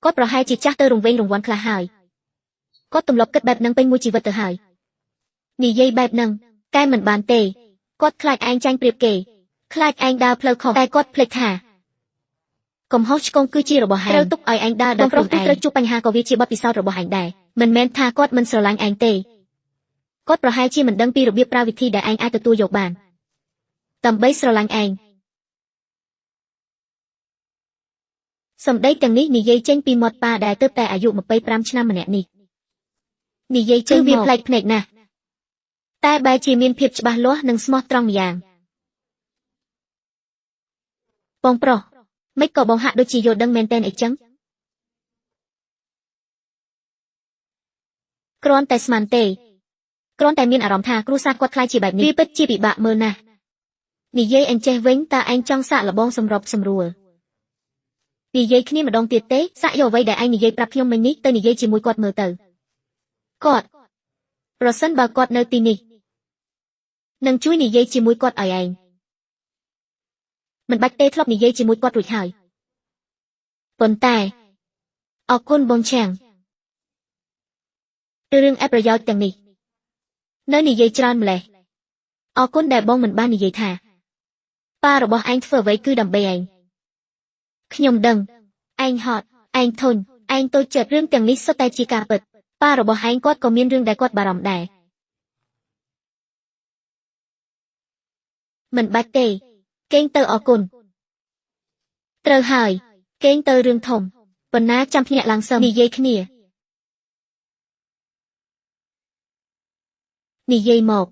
A: គាត់ប្រហែលជាចាស់ទៅរង្វេងរង្វាន់ខ្លះហើយគាត់ទម្លាប់គិតបែបនឹងពេញមួយជីវិតទៅហើយនិយាយបែបនឹងកែមិនបានទេគាត់ខ្លាចឯងចាញ់ប្រៀបគេខ្លាចឯងដើរផ្លូវខុសតែគាត់ភ្លេចថាកំហុសឆ្គងគឺជារបស់ឯងត្រូវទុកឲ្យឯងដើរដោយខ្លួនឯងត្រូវជួបបញ្ហាក៏វាជាបទពិសោធន៍របស់ឯងដែរមិនមែនថាគាត់មិនស្រឡាញ់ឯងទេគាត់ប្រហែលជាមិនដឹងពីរបៀបប្រើវិធីដែលឯងអាចទទួលយកបានដើម្បីស្រឡាញ់ឯងសម្ដីទាំងនេះនិយាយចេញពីមាត់ប៉ាដែលទើបតែអាយុ25ឆ្នាំម្នាក់នេះនិយាយចេញវាប្លែកភ្នែកណាស់តែបែរជាមានភាពច្បាស់លាស់និងស្មោះត្រង់ម្យ៉ាងបងប្រុសមិនក៏បងហាក់ដូចជាយល់ដឹងមែនទែនអីចឹងគ្រាន់តែស្មានទេគ្រាន់តែមានអារម្មណ៍ថាគ្រួសារគាត់ខ្លាចជាបែបនេះវាពិតជាពិបាកមើលណាស់និយាយអញ្ចេះវិញតើឯងចង់សាកល្បងសម្របសម្រួលនិយាយគ្នាម្ដងទៀតទេសាក់យកអ្វីដែលឯងនិយាយប្រាប់ខ្ញុំមិញនេះទៅនិយាយជាមួយគាត់មើលទៅគាត់ប្រសិនបើគាត់នៅទីនេះនឹងជួយនិយាយជាមួយគាត់ឲ្យឯងមិនបាច់ទេធ្លាប់និយាយជាមួយគាត់រួចហើយប៉ុន្តែអរគុណបងឆាំងរឿងអប្រយោជន៍ទាំងនេះនៅនិយាយច្រើនម្លេះអរគុណដែលបងមិនបាននិយាយថាប៉ារបស់ឯងធ្វើអ្វីគឺដើម្បីឯងខ្ញុំដឹងឯងហត់ឯងធុញឯងតូចចិត្តរឿងទាំងនេះសុទ្ធតែជាការពិតប៉ារបស់ឯងគាត់ក៏មានរឿងដែលគាត់បារម្ភដែរមិនបាច់ទេកេងទៅអរគុណត្រូវហើយកេងទៅរឿងធំប៉ុណ្ណាចាំភ្ញាក់ឡើងសឹមនិយាយគ្នានិយាយមក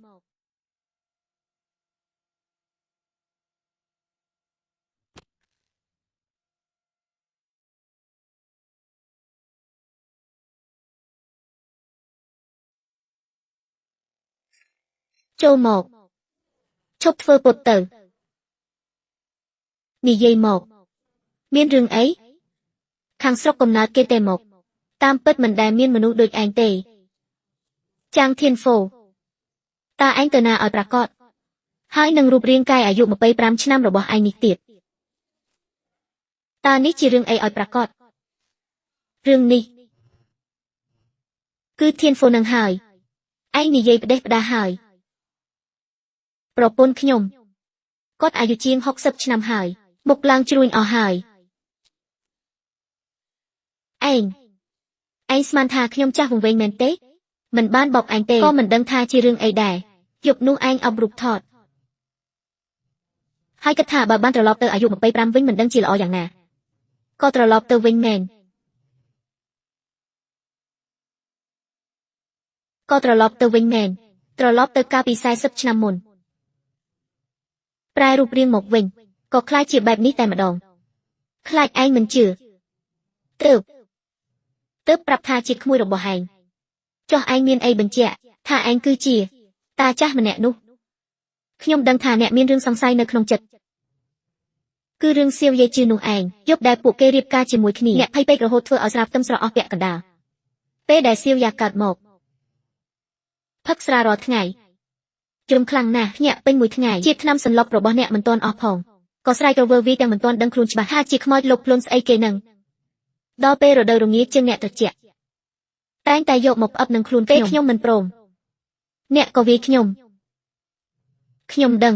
A: ចូលមកឈប់ធ្វើពុតទៅនិយាយមកមានរឿងអីខាងស្រុកកំណើតគេទេមកតាមពិតមិនដែលមានមនុស្សដូចឯងទេចាងធានហ្វូតើឯងទៅណាឲ្យប្រាកដហើយនឹងរូបរាងកាយអាយុ25ឆ្នាំរបស់ឯងនេះទៀតតើនេះជារឿងអីឲ្យប្រាកដរឿងនេះគឺធានហ្វូនឹងហើយឯងនិយាយផ្ដេសផ្ដាសហើយប្រពន្ធខ្ញុំគាត់អាយុជាង60ឆ្នាំហើយមុខឡើងជ្រួញអស់ហើយឯងស្មានថាខ្ញុំចាស់វង្វេងមែនទេមិនបានបោកឯងទេក៏មិនដឹងថាជារឿងអីដែរយប់នោះឯងអបរូបថតហើយគិតថាបើបានត្រឡប់ទៅអាយុ25វិញមិនដឹងជាល្អយ៉ាងណាក៏ត្រឡប់ទៅវិញមែនក៏ត្រឡប់ទៅវិញមែនត្រឡប់ទៅកាលពី40ឆ្នាំមុនប្រែរូបរាងមកវិញក៏ខ្លាចជាបែបនេះតែម្ដងខ្លាចឯងមិនជឿទើបប្រាប់ថាជាក្មួយរបស់ឯងចុះឯងមានអីបញ្ជាក់ថាឯងគឺជាតាចាស់ម្នាក់នោះខ្ញុំដឹងថាអ្នកមានរឿងសង្ស័យនៅក្នុងចិត្តគឺរឿងសៀវយាយជឿនោះឯងយប់ដែលពួកគេរៀបការជាមួយគ្នាអ្នកភ័យពេករហូតធ្វើឲ្យស្រាបខ្ទឹមស្រស់អស់ពាក់កណ្ដាលពេលដែលសៀវយ៉ាកើតមក ផឹកស្រារាល់ថ្ងៃជុំខ្លាំងណាស់ភ្ញាក់ពេញមួយថ្ងៃជាថ្នាំសន្លប់របស់អ្នកមិនទាន់អស់ផងក៏ស្រែករវើវីទាំងមិនទាន់ដឹងខ្លួនច្បាស់ថាជាខ្មោចលោកភ្លុនស្អីគេនឹងដល់ពេលរដូវរងាជាងអ្នកត្រជាក់តែងតែយកមកផ្អឹបនឹងខ្លួនពេលខ្ញុំមិនព្រមអ្នកក៏វាយខ្ញុំខ្ញុំដឹង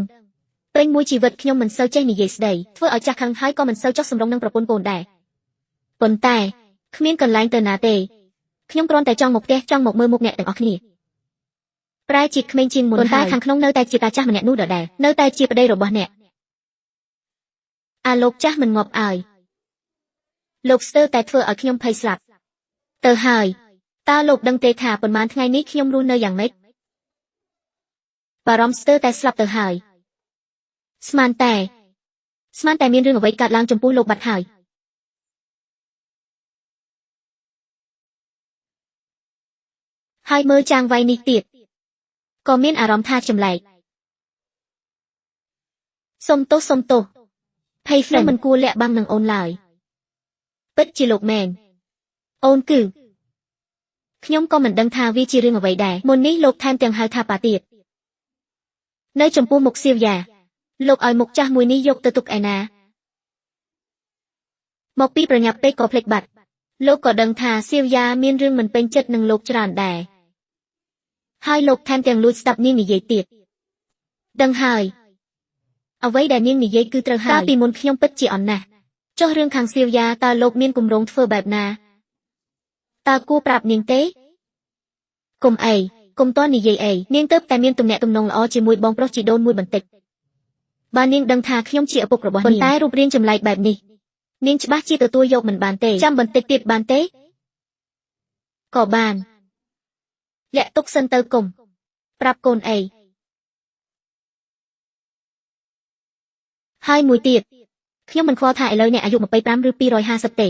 A: ពេញមួយជីវិតខ្ញុំមិនសូវចេះនិយាយស្ដីធ្វើឲ្យចាស់ខឹងហើយក៏មិនសូវចោះសម្រុងនឹងប្រពន្ធកូនដែរប៉ុន្តែគ្មានកន្លែងទៅណាទេខ្ញុំគ្រាន់តែចង់មកផ្ទះចង់មកមើលមុខអ្នកទាំងអស់គ្នាប្រែជាក្មេងជាងមុនប៉ុន្តែខាងក្នុងនៅតែជាតាចាស់ម្នាក់នោះដដែលនៅតែជាប្តីរបស់អ្នកអាលោកចាស់មិនងាប់ឲ្យលោកស្ទើរតែធ្វើឲ្យខ្ញុំភ័យស្លាប់ទៅហើយតើលោកដឹងទេថាប៉ុន្មានថ្ងៃនេះខ្ញុំរស់នៅយ៉ាងម៉េចបារម្ភស្ទើរតែស្លាប់ទៅហើយស្មានតែមានរឿងអ្វីកើតឡើងចំពោះលោកបាត់ហើយហើយមើលចាងវៃនេះទៀតក៏មានអារម្មណ៍ថាចម្លែកសុំទោសភ័យហ្វ្រេនមិនគួរលាក់បាំងនឹងអូនឡើយពិតជាលោកមែនអូនគឺខ្ញុំក៏មិនដឹងថាវាជារឿងអ្វីដែរមុននេះលោកថែមទាំងហៅថាប៉ាទៀតនៅចំពោះមុខសៀវយ៉ាលោកឲ្យមុខចាស់មួយនេះយកទៅទុកឯណាមកពីប្រញាប់ពេកក៏ភ្លេចបាត់លោកក៏ដឹងថាសៀវយ៉ាមានរឿងមិនពេញចិត្តនឹងលោកច្រើនដែរហើយលោកថែមទាំងលួចស្ដាប់នាងនិយាយទៀតដឹងហើយអ្វីដែលនាងនិយាយគឺត្រូវហើយកាលពីមុនខ្ញុំពិតជាអន់ណាស់ចុះរឿងខាងសៀវយ៉ាតើលោកមានគម្រោងធ្វើបែបណាតើគួរប្រាប់នាងទេកុំអីកុំតន់និយាយអីនាងទៅតែមានទំនាក់ទំនងល្អជាមួយបងប្រុសជីដូនមួយបន្តិចបើនាងដឹងថាខ្ញុំជាឪពុករបស់នាងប៉ុន្តែរូបរាងចម្លែកបែបនេះនាងច្បាស់ជាទទួលយកមិនបានទេចាំបន្តិចទៀតបានទេក៏បានលាក់ទុកសិនទៅគុំប្រាប់កូនអីហើយមួយទៀតខ្ញុំមិនខ្វល់ថាឥឡូវអ្នកអាយុ25ឬ250ទេ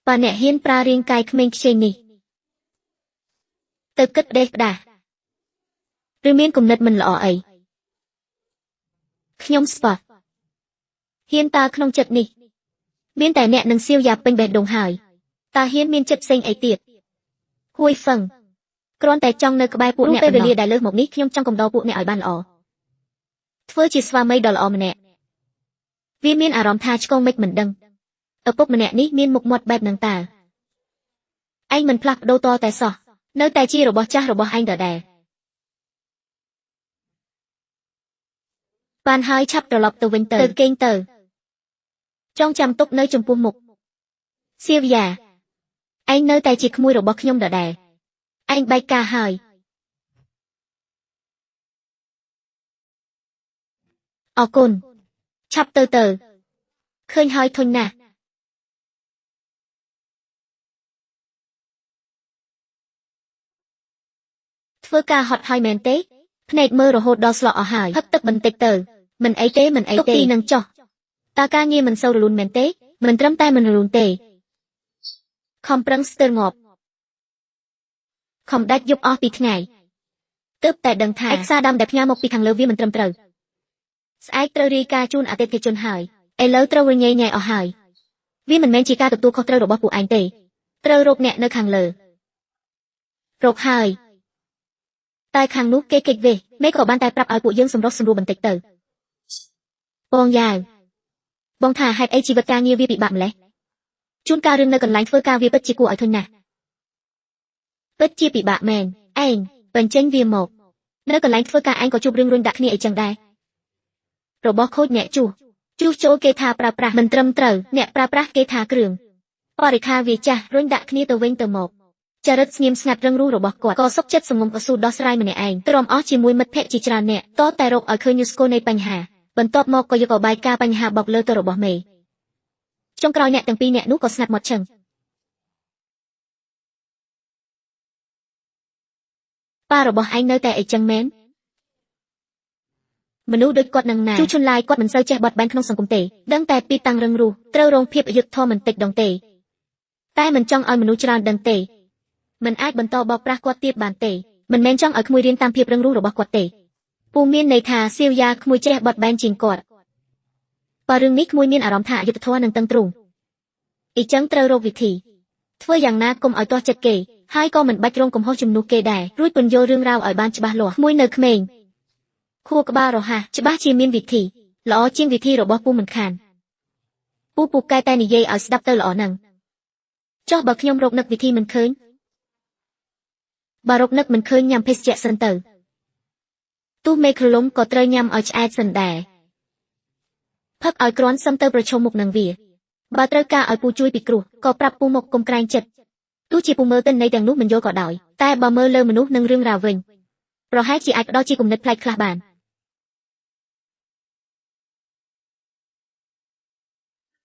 A: បើអ្នកហ៊ានប្រើរាងកាយក្មេងខ្ចីនេះទៅគិតផ្ដេសផ្ដាសឬមានគំនិតមិនល្អអីខ្ញុំស្បះហ៊ានតើក្នុងចិត្តនេះមានតែអ្នកនឹងសៀវយ៉ាពេញបេះដូងហើយតើហ៊ានមានចិត្តផ្សេងអីទៀតហួយហ្វឹងគ្រាន់តែចង់នៅក្បែរពួកអ្នកពេលវេលាដែលលើសមកនេះខ្ញុំចង់កំដរពួកអ្នកឲ្យបានល្អធ្វើជាស្វាមីដ៏ល្អម្នាក់វាមានអារម្មណ៍ថាឆ្កងមិនដឹងឪពុកម្នាក់នេះមានមុខមាត់បែបនឹងតើឯងមិនផ្លាស់ប្ដូរតតែសោះនៅតែជារបស់ចាស់របស់ឯងដដែលបានហើយឆាប់ត្រឡប់ទៅវិញទៅគេងទៅចងចាំទុកនៅចំពោះមុខសៀវយ៉ាឯងនៅតែជាក្មួយរបស់ខ្ញុំដដែលឯងបែកការហើយអរគុណឆាប់ទៅឃើញហើយធុញណាស់ធ្វើការហត់ហើយមែនទេភ្នែកមើលរហូតដល់ស្លក់អស់ហើយផឹកទឹកបន្តិចទៅមិនអីទេមិនអីទេទីនឹងចោះតើការងារមិនសូវរលូនមែនទេមិនត្រឹមតែមិនរលូនទេខំប្រឹងស្ទើរងាប់ខំដាច់យប់អស់ពីថ្ងៃទើបតែដឹងថាឯកសារដើមដែលផ្ញើមកពីខាងលើវាមិនត្រឹមត្រូវស្អែកត្រូវរាយការណ៍ជូនអតិថិជនហើយឥឡូវត្រូវរញ៉េញ៉ៃអស់ហើយវាមិនមែនជាការទទួលខុសត្រូវរបស់ពួកឯងទេត្រូវរកអ្នកនៅខាងលើរកហើយតែខាងនោះគេគេចវេះមេក៏បានតែប្រាប់ឲ្យពួកយើងសម្រុះសម្រួលបន្តិចទៅបងយ៉ាវបងថាហេតុអីជីវិតការងារវាពិបាកម្លេះជួនកាលរឿងនៅកន្លែងធ្វើការវាពិតជាគួរឲ្យធុញណាស់ពិតជាពិបាកមែនឯងបញ្ចេញវាមកនៅកន្លែងធ្វើការឯងក៏ជួបរឿងរុញដាក់គ្នាអីចឹងដែររបស់ខូចអ្នកជួសចូលគេថាប្រើប្រាស់មិនត្រឹមត្រូវអ្នកប្រើប្រាស់គេថាគ្រឿងបរិខាវាចាស់រុញដាក់គ្នាទៅវិញទៅមកចរិតស្ងៀមស្ងាត់រឹងរូសរបស់គាត់ក៏សុកចិត្តសងំកស៊ូដោះស្រាយម្នាក់ឯងទ្រាំអស់ជាមួយមិត្តភក្តិជាច្រើនអ្នកតតែរកឲ្យឃើញញូស្គូនៃបញ្ហាបន្ទាប់មកក៏យកបាយការបញ្ហាបោកលើទៅរបស់មេចុងក្រោយអ្នកទាំងពីរអ្នកនោះក៏ស្ងាត់មាត់ឈឹងប៉ារបស់ឯងនៅតែអីចឹងមែនមនុស្សដូចគាត់នឹងណាជួឈុនឡាយគាត់មិនសូវចេះបត់បែនក្នុងសង្គមទេដឹងតែពីតាំងរឹងរូសត្រូវរងភាពអយុត្តិធម៌មិនតិចដងទេតែមិនចង់ឲ្យមនុស្សច្រើនដឹងទេមិនអាចបន្តបោកប្រាស់គាត់ទៀតបានទេមិនមែនចង់ឲ្យក្មួយរៀនតាមភាពរឹងរូសរបស់គាត់ទេពូមានន័យថាសៀវយ៉ាក្មួយចេះបត់បែនជាងគាត់បើរឿងនេះក្មួយមានអារម្មណ៍ថាអយុត្តិធម៌នឹងតឹងទ្រូងអ៊ីចឹងត្រូវរកវិធី ធ្វើយ៉ាងណាកុំឲ្យទាស់ចិត្តគេហើយក៏មិនបាច់រងកំហុសជំនួសគេដែររួចពន្យល់រឿងរ៉ាវឲ្យបានច្បាស់លាស់ក្មួយនៅក្មេងខួរក្បាលរហ័សច្បាស់ជាមានវិធីល្អជាងវិធីរបស់ពូមិនខានពូពូកែតែនិយាយឲ្យស្ដាប់ទៅល្អហ្នឹងចុះបើខ្ញុំរកនឹកវិធីមិនឃើញបើរកនឹកមិនឃើញញ៉ាំភេសជ្ជៈសិនទៅទោះមេក្រលុំក៏ត្រូវញ៉ាំឲ្យឆ្អែតសិនដែរផឹកឲ្យគ្រាន់សឹមទៅប្រឈមមុខនឹងវាបើត្រូវការឲ្យពូជួយពិគ្រោះក៏ប្រាប់ពូមកកុំក្រែងចិត្តទោះជាពូមើលទិន្នន័យទាំងនោះមិនយល់ក៏ដោយតែបើមើលលើមនុស្សនិងរឿងរ៉ាវវិញប្រហែលជាអាចផ្ដល់ជាគំនិតប្លែកខ្លះបាន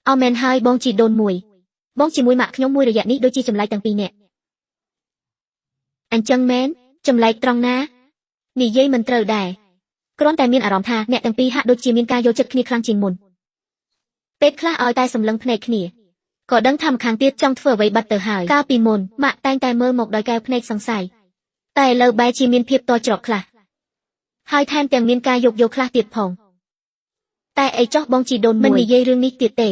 A: អមែនហើយបងជីដូនមួយបងជាមួយម៉ាក់ខ្ញុំមួយរយៈនេះដូចជាចម្លែកទាំងពីរនាក់អញ្ចឹងមែនចម្លែកត្រង់ណានិយាយមិនត្រូវដែរគ្រាន់តែមានអារម្មណ៍ថាអ្នកទាំងពីរហាក់ដូចជាមានការយល់ចិត្តគ្នាខ្លាំងជាងមុនពេលខ្លះឲ្យតែសម្លឹងភ្នែកគ្នាក៏ដឹងថាម្ខាងទៀតចង់ធ្វើអ្វីបាត់ទៅហើយកាលពីមុនម៉ាក់តែងតែមើលមកដោយកែវភ្នែកសង្ស័យតែឥឡូវបែរជាមានភាពតច្រកខ្លះហើយថែមទាំងមានការយោគយល់ខ្លះទៀតផងតែអីចោះបងជីដូនមិននិយាយរឿងនេះទៀតទេ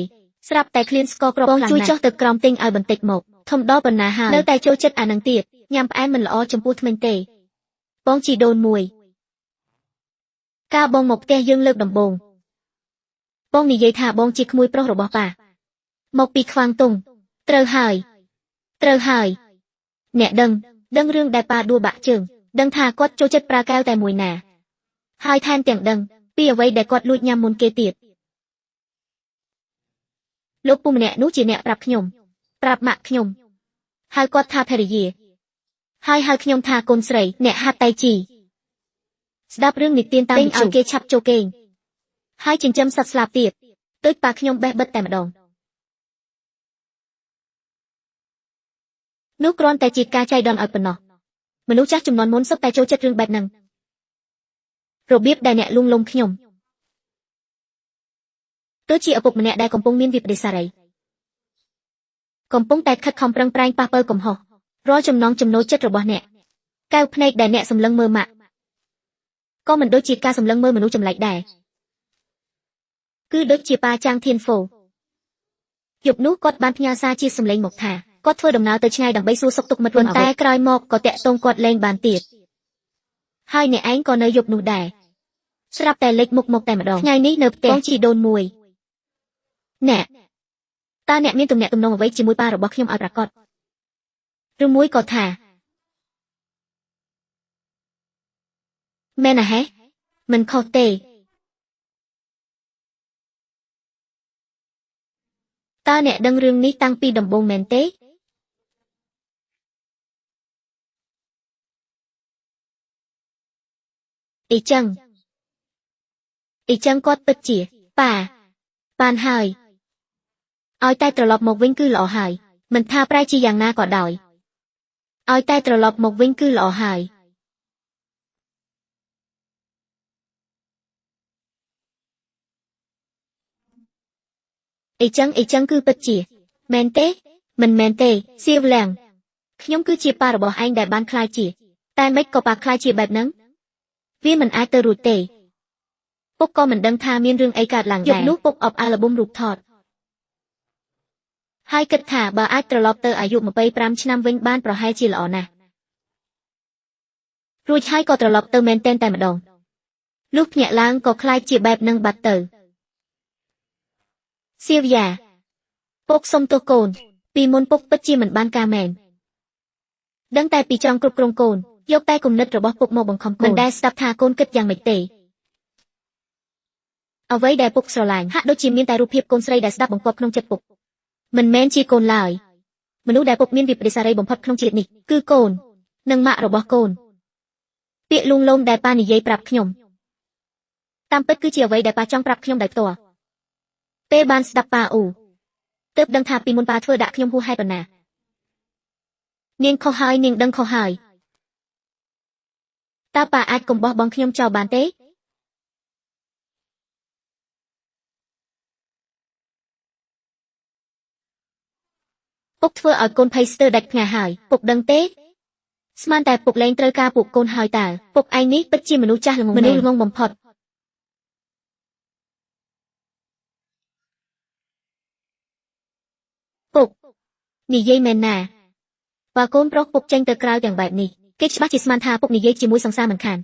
A: ស្រាប់តែឃ្លានស្ករគ្រាប់ខ្លាំងណាស់បងជួយចុះទៅក្រោមទិញឲ្យបន្តិចមកធំដល់ប៉ុណ្ណាហើយនៅតែចូលចិត្តអានឹងទៀតញ៉ាំផ្អែមមិនល្អចំពោះធ្មេញទេបងជីដូនមួយកាលបងមកផ្ទះយើងលើកដំបូងបងនិយាយថាបងជាក្មួយប្រុសរបស់ប៉ាមកពីខ្វាងតុងត្រូវហើយត្រូវហើយអ្នកដឹងដឹងរឿងដែលប៉ាដួលបាក់ជើងដឹងថាគាត់ចូលចិត្តប្រើកែវតែមួយណាហើយថែមទាំងដឹងពីអ្វីដែលគាត់លួចញ៉ាំមុនគេទៀតលោកពូម្នាក់នោះជាអ្នកប្រាប់ខ្ញុំប្រាប់ម៉ាក់ខ្ញុំហៅគាត់ថាភរិយាហើយហៅខ្ញុំថាកូនស្រីអ្នកហាត់តៃជីស្ដាប់រឿងនិទានតាមឲ្យគេឆាប់ចូលគេងហើយចិញ្ចឹមសត្វស្លាបទៀតដូចប៉ាខ្ញុំបេះបិទតែម្ដងនោះគ្រាន់តែជាការចៃដន្យឲ្យប៉ុណ្ណោះមនុស្សចាស់ចំនួនមុនសុទ្ធតែចូលចិត្តរឿងបែបហ្នឹងរបៀបដែលអ្នកលួងលោមខ្ញុំដូចជាឪពុកម្នាក់ដែលកំពុងមានវិប្បដិសារីកំពុងតែខិតខំប្រឹងប្រែងប៉ះពើកំហុសរាល់ចំណងចំណូលចិត្តរបស់អ្នកកែវភ្នែកដែលអ្នកសម្លឹងមើលម៉ាក់ក៏មិនដូចជាការសម្លឹងមើលមនុស្សចម្លែកដែរគឺដូចជាប៉ាចាងធានហ្វូយប់នោះគាត់បានផ្ញើសារជាសម្លេងមកថាគាត់ធ្វើដំណើរទៅឆ្ងាយដើម្បីសួរសុខទុក្ខមិត្តប៉ុន្តែក្រោយមកក៏តាក់ទងគាត់លែងបានទៀតហើយអ្នកឯងក៏នៅយប់នោះដែរស្រាប់តែលេចមុខមកតែម្ដងថ្ងៃនេះនៅផ្ទះបងជីដូនមួយអ្នកតើអ្នកមានទំនាក់ទំនងអ្វីជាមួយប៉ារបស់ខ្ញុំឲ្យប្រាកដឬមួយក៏ថាមែនណាហេមិនខុសទេតើអ្នកដឹងរឿងនេះតាំងពីដំបូងមែនទេអ៊ីចឹងអ៊ីចឹងគាត់ពិតជាប៉ាបានហើយឲ្យតែត្រឡប់មកវិញគឺល្អហើយមិនថាប្រែជាយ៉ាងណាក៏ដោយឲ្យតែត្រឡប់មកវិញគឺល្អហើយអ៊ីចឹងគឺពិតជាមែនទេមិនមែនទេសៀវលាំងខ្ញុំគឺជាប៉ារបស់ឯងដែលបានក្លាយជាតែម៉េចក៏ប៉ាក្លាយជាបែបហ្នឹងវាមិនអាចទៅរួចទេពុកក៏មិនដឹងថាមានរឿងអីកើតឡើងដែរយប់នោះពុកអបអាល់ប៊ុមរូបថតហើយគិតថាបើអាចត្រឡប់ទៅអាយុ25ឆ្នាំវិញបានប្រហែលជាល្អណាស់រួចហើយក៏ត្រឡប់ទៅមែនទែនតែម្ដងលុះភ្ញាក់ឡើងក៏ក្លាយជាបែបនឹងបាត់ទៅសៀវយ៉ាពុកសុំទោសកូនពីមុនពុកពិតជាមិនបានការមែនដឹងតែពីចង់គ្រប់គ្រងកូនយកតែគំនិតរបស់ពុកមកបង្ខំកូនមិនដែលស្ដាប់ថាកូនគិតយ៉ាងម៉េចទេអ្វីដែលពុកស្រឡាញ់ហាក់ដូចជាមានតែរូបភាពកូនស្រីដែលស្ដាប់បង្គាប់ក្នុងចិត្តពុកមិនមែនជាកូនឡើយមនុស្សដែលពុកមានវិប្បដិសារីបំផុតក្នុងជាតិនេះគឺកូននិងម៉ាក់របស់កូនពាក្យលួងលោមដែលប៉ានិយាយប្រាប់ខ្ញុំតាមពិតគឺជាអ្វីដែលប៉ាចង់ប្រាប់ខ្ញុំដោយផ្ទាល់ពេលបានស្ដាប់ប៉ាអ៊ូទើបដឹងថាពីមុនប៉ាធ្វើដាក់ខ្ញុំហួសហេតុប៉ុណ្ណានាងខុសហើយនាងដឹងខុសហើយតើប៉ាអាចកុំបោះបង់ខ្ញុំចោលបានទេពុកធ្វើឲ្យកូនភ័យស្ទើរដាច់ផ្ងាហើយពុកដឹងទេស្មានតែពុកលែងត្រូវការពួកកូនហើយតើពុកឯងនេះពិតជាមនុស្សចាស់ល្ងងមនុស្សល្ងងបំផុតពុក និយាយមែនណាបើកូនប្រុសពុកចេញទៅក្រៅទាំងបែបនេះគេច្បាស់ជាស្មានថាពុកនិយាយជាមួយសង្សារមិនខាន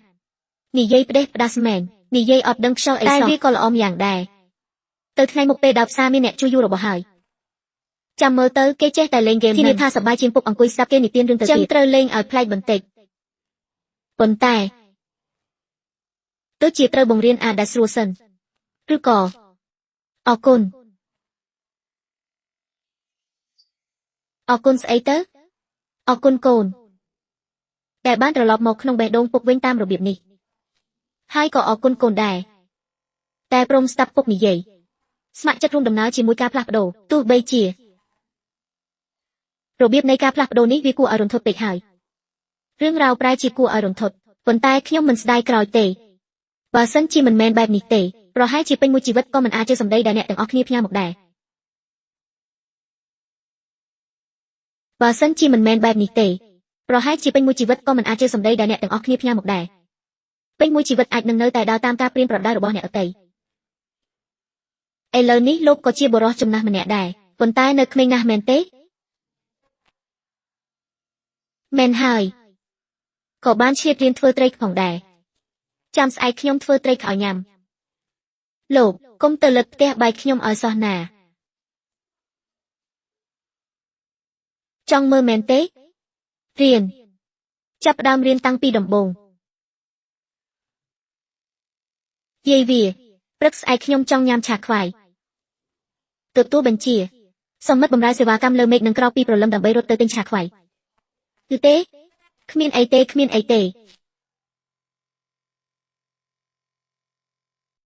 A: និយាយផ្ដេសផ្ដាសមែននិយាយអត់ដឹងខ្យល់អីសោះតែវាក៏ល្អម្យ៉ាងដែរទៅថ្ងៃមុខពេលដល់ផ្សារមានអ្នកជួយយូររបស់ហើយចាំមើលទៅគេចេះតែលេងហ្គេមធានាថាសប្បាយជាងពុកអង្គុយស្ដាប់គេនិទានរឿងទៅទៀតចឹងត្រូវលេងឲ្យប្លែកបន្តិចប៉ុន្តែដូចជាត្រូវបង្រៀនអាដែលស្រួលសិនឬក៏អរគុណអរគុណស្អីទៅអរគុណកូនដែលបានត្រឡប់មកក្នុងបេះដូងពុកវិញតាមរបៀបនេះហើយក៏អរគុណកូនដែរតែព្រមស្ដាប់ពុកនិយាយស្ម័គ្រចិត្តរួមដំណើរជាមួយការផ្លាស់ប្ដូរទោះបីជារបៀបនៃការផ្លាស់ប្ដូរនេះវាគួរឲ្យរន្ធត់ពេកហើយរឿងរ៉ាវប្រែជាគួរឲ្យរន្ធត់ប៉ុន្តែខ្ញុំមិនស្ដាយក្រោយទេបើសិនជាមិនមែនបែបនេះទេប្រហែលជាពេញមួយជីវិតក៏មិនអាចជឿសម្ដីដែលអ្នកទាំងអស់គ្នាផ្ញើមកដែរបើសិនជាមិនមែនបែបនេះទេប្រហែលជាពេញមួយជីវិតក៏មិនអាចជឿសម្ដីដែលអ្នកទាំងអស់គ្នាផ្ញើមកដែរពេញមួយជីវិតអាចនឹងនៅតែដើរតាមការព្រានប្រដៅរបស់អ្នកដទៃឥឡូវនេះលោកក៏ជាបុរសចំណាស់ម្នាក់ដែរប៉ុន្តែនៅក្មេងណាស់មែនទេមែនហើយក៏បានឆ្លៀតរៀនធ្វើត្រីផងដែរចាំស្អែកខ្ញុំធ្វើត្រីឲ្យញ៉ាំលោកកុំទៅលឹកផ្ទះបាយខ្ញុំឲ្យសោះណាចង់មើលមែនទេរៀនចាប់ផ្ដើមរៀនតាំងពីដំបូងយាយវាព្រឹកស្អែកខ្ញុំចង់ញ៉ាំឆាខ្វៃទទួលបញ្ជាសមិទ្ធបម្រើសេវាកម្មលើមេឃនឹងក្រោកពីព្រលឹមដើម្បីរត់ទៅទិញឆាខ្វៃគឺទេគ្មានអីទេគ្មានអីទេ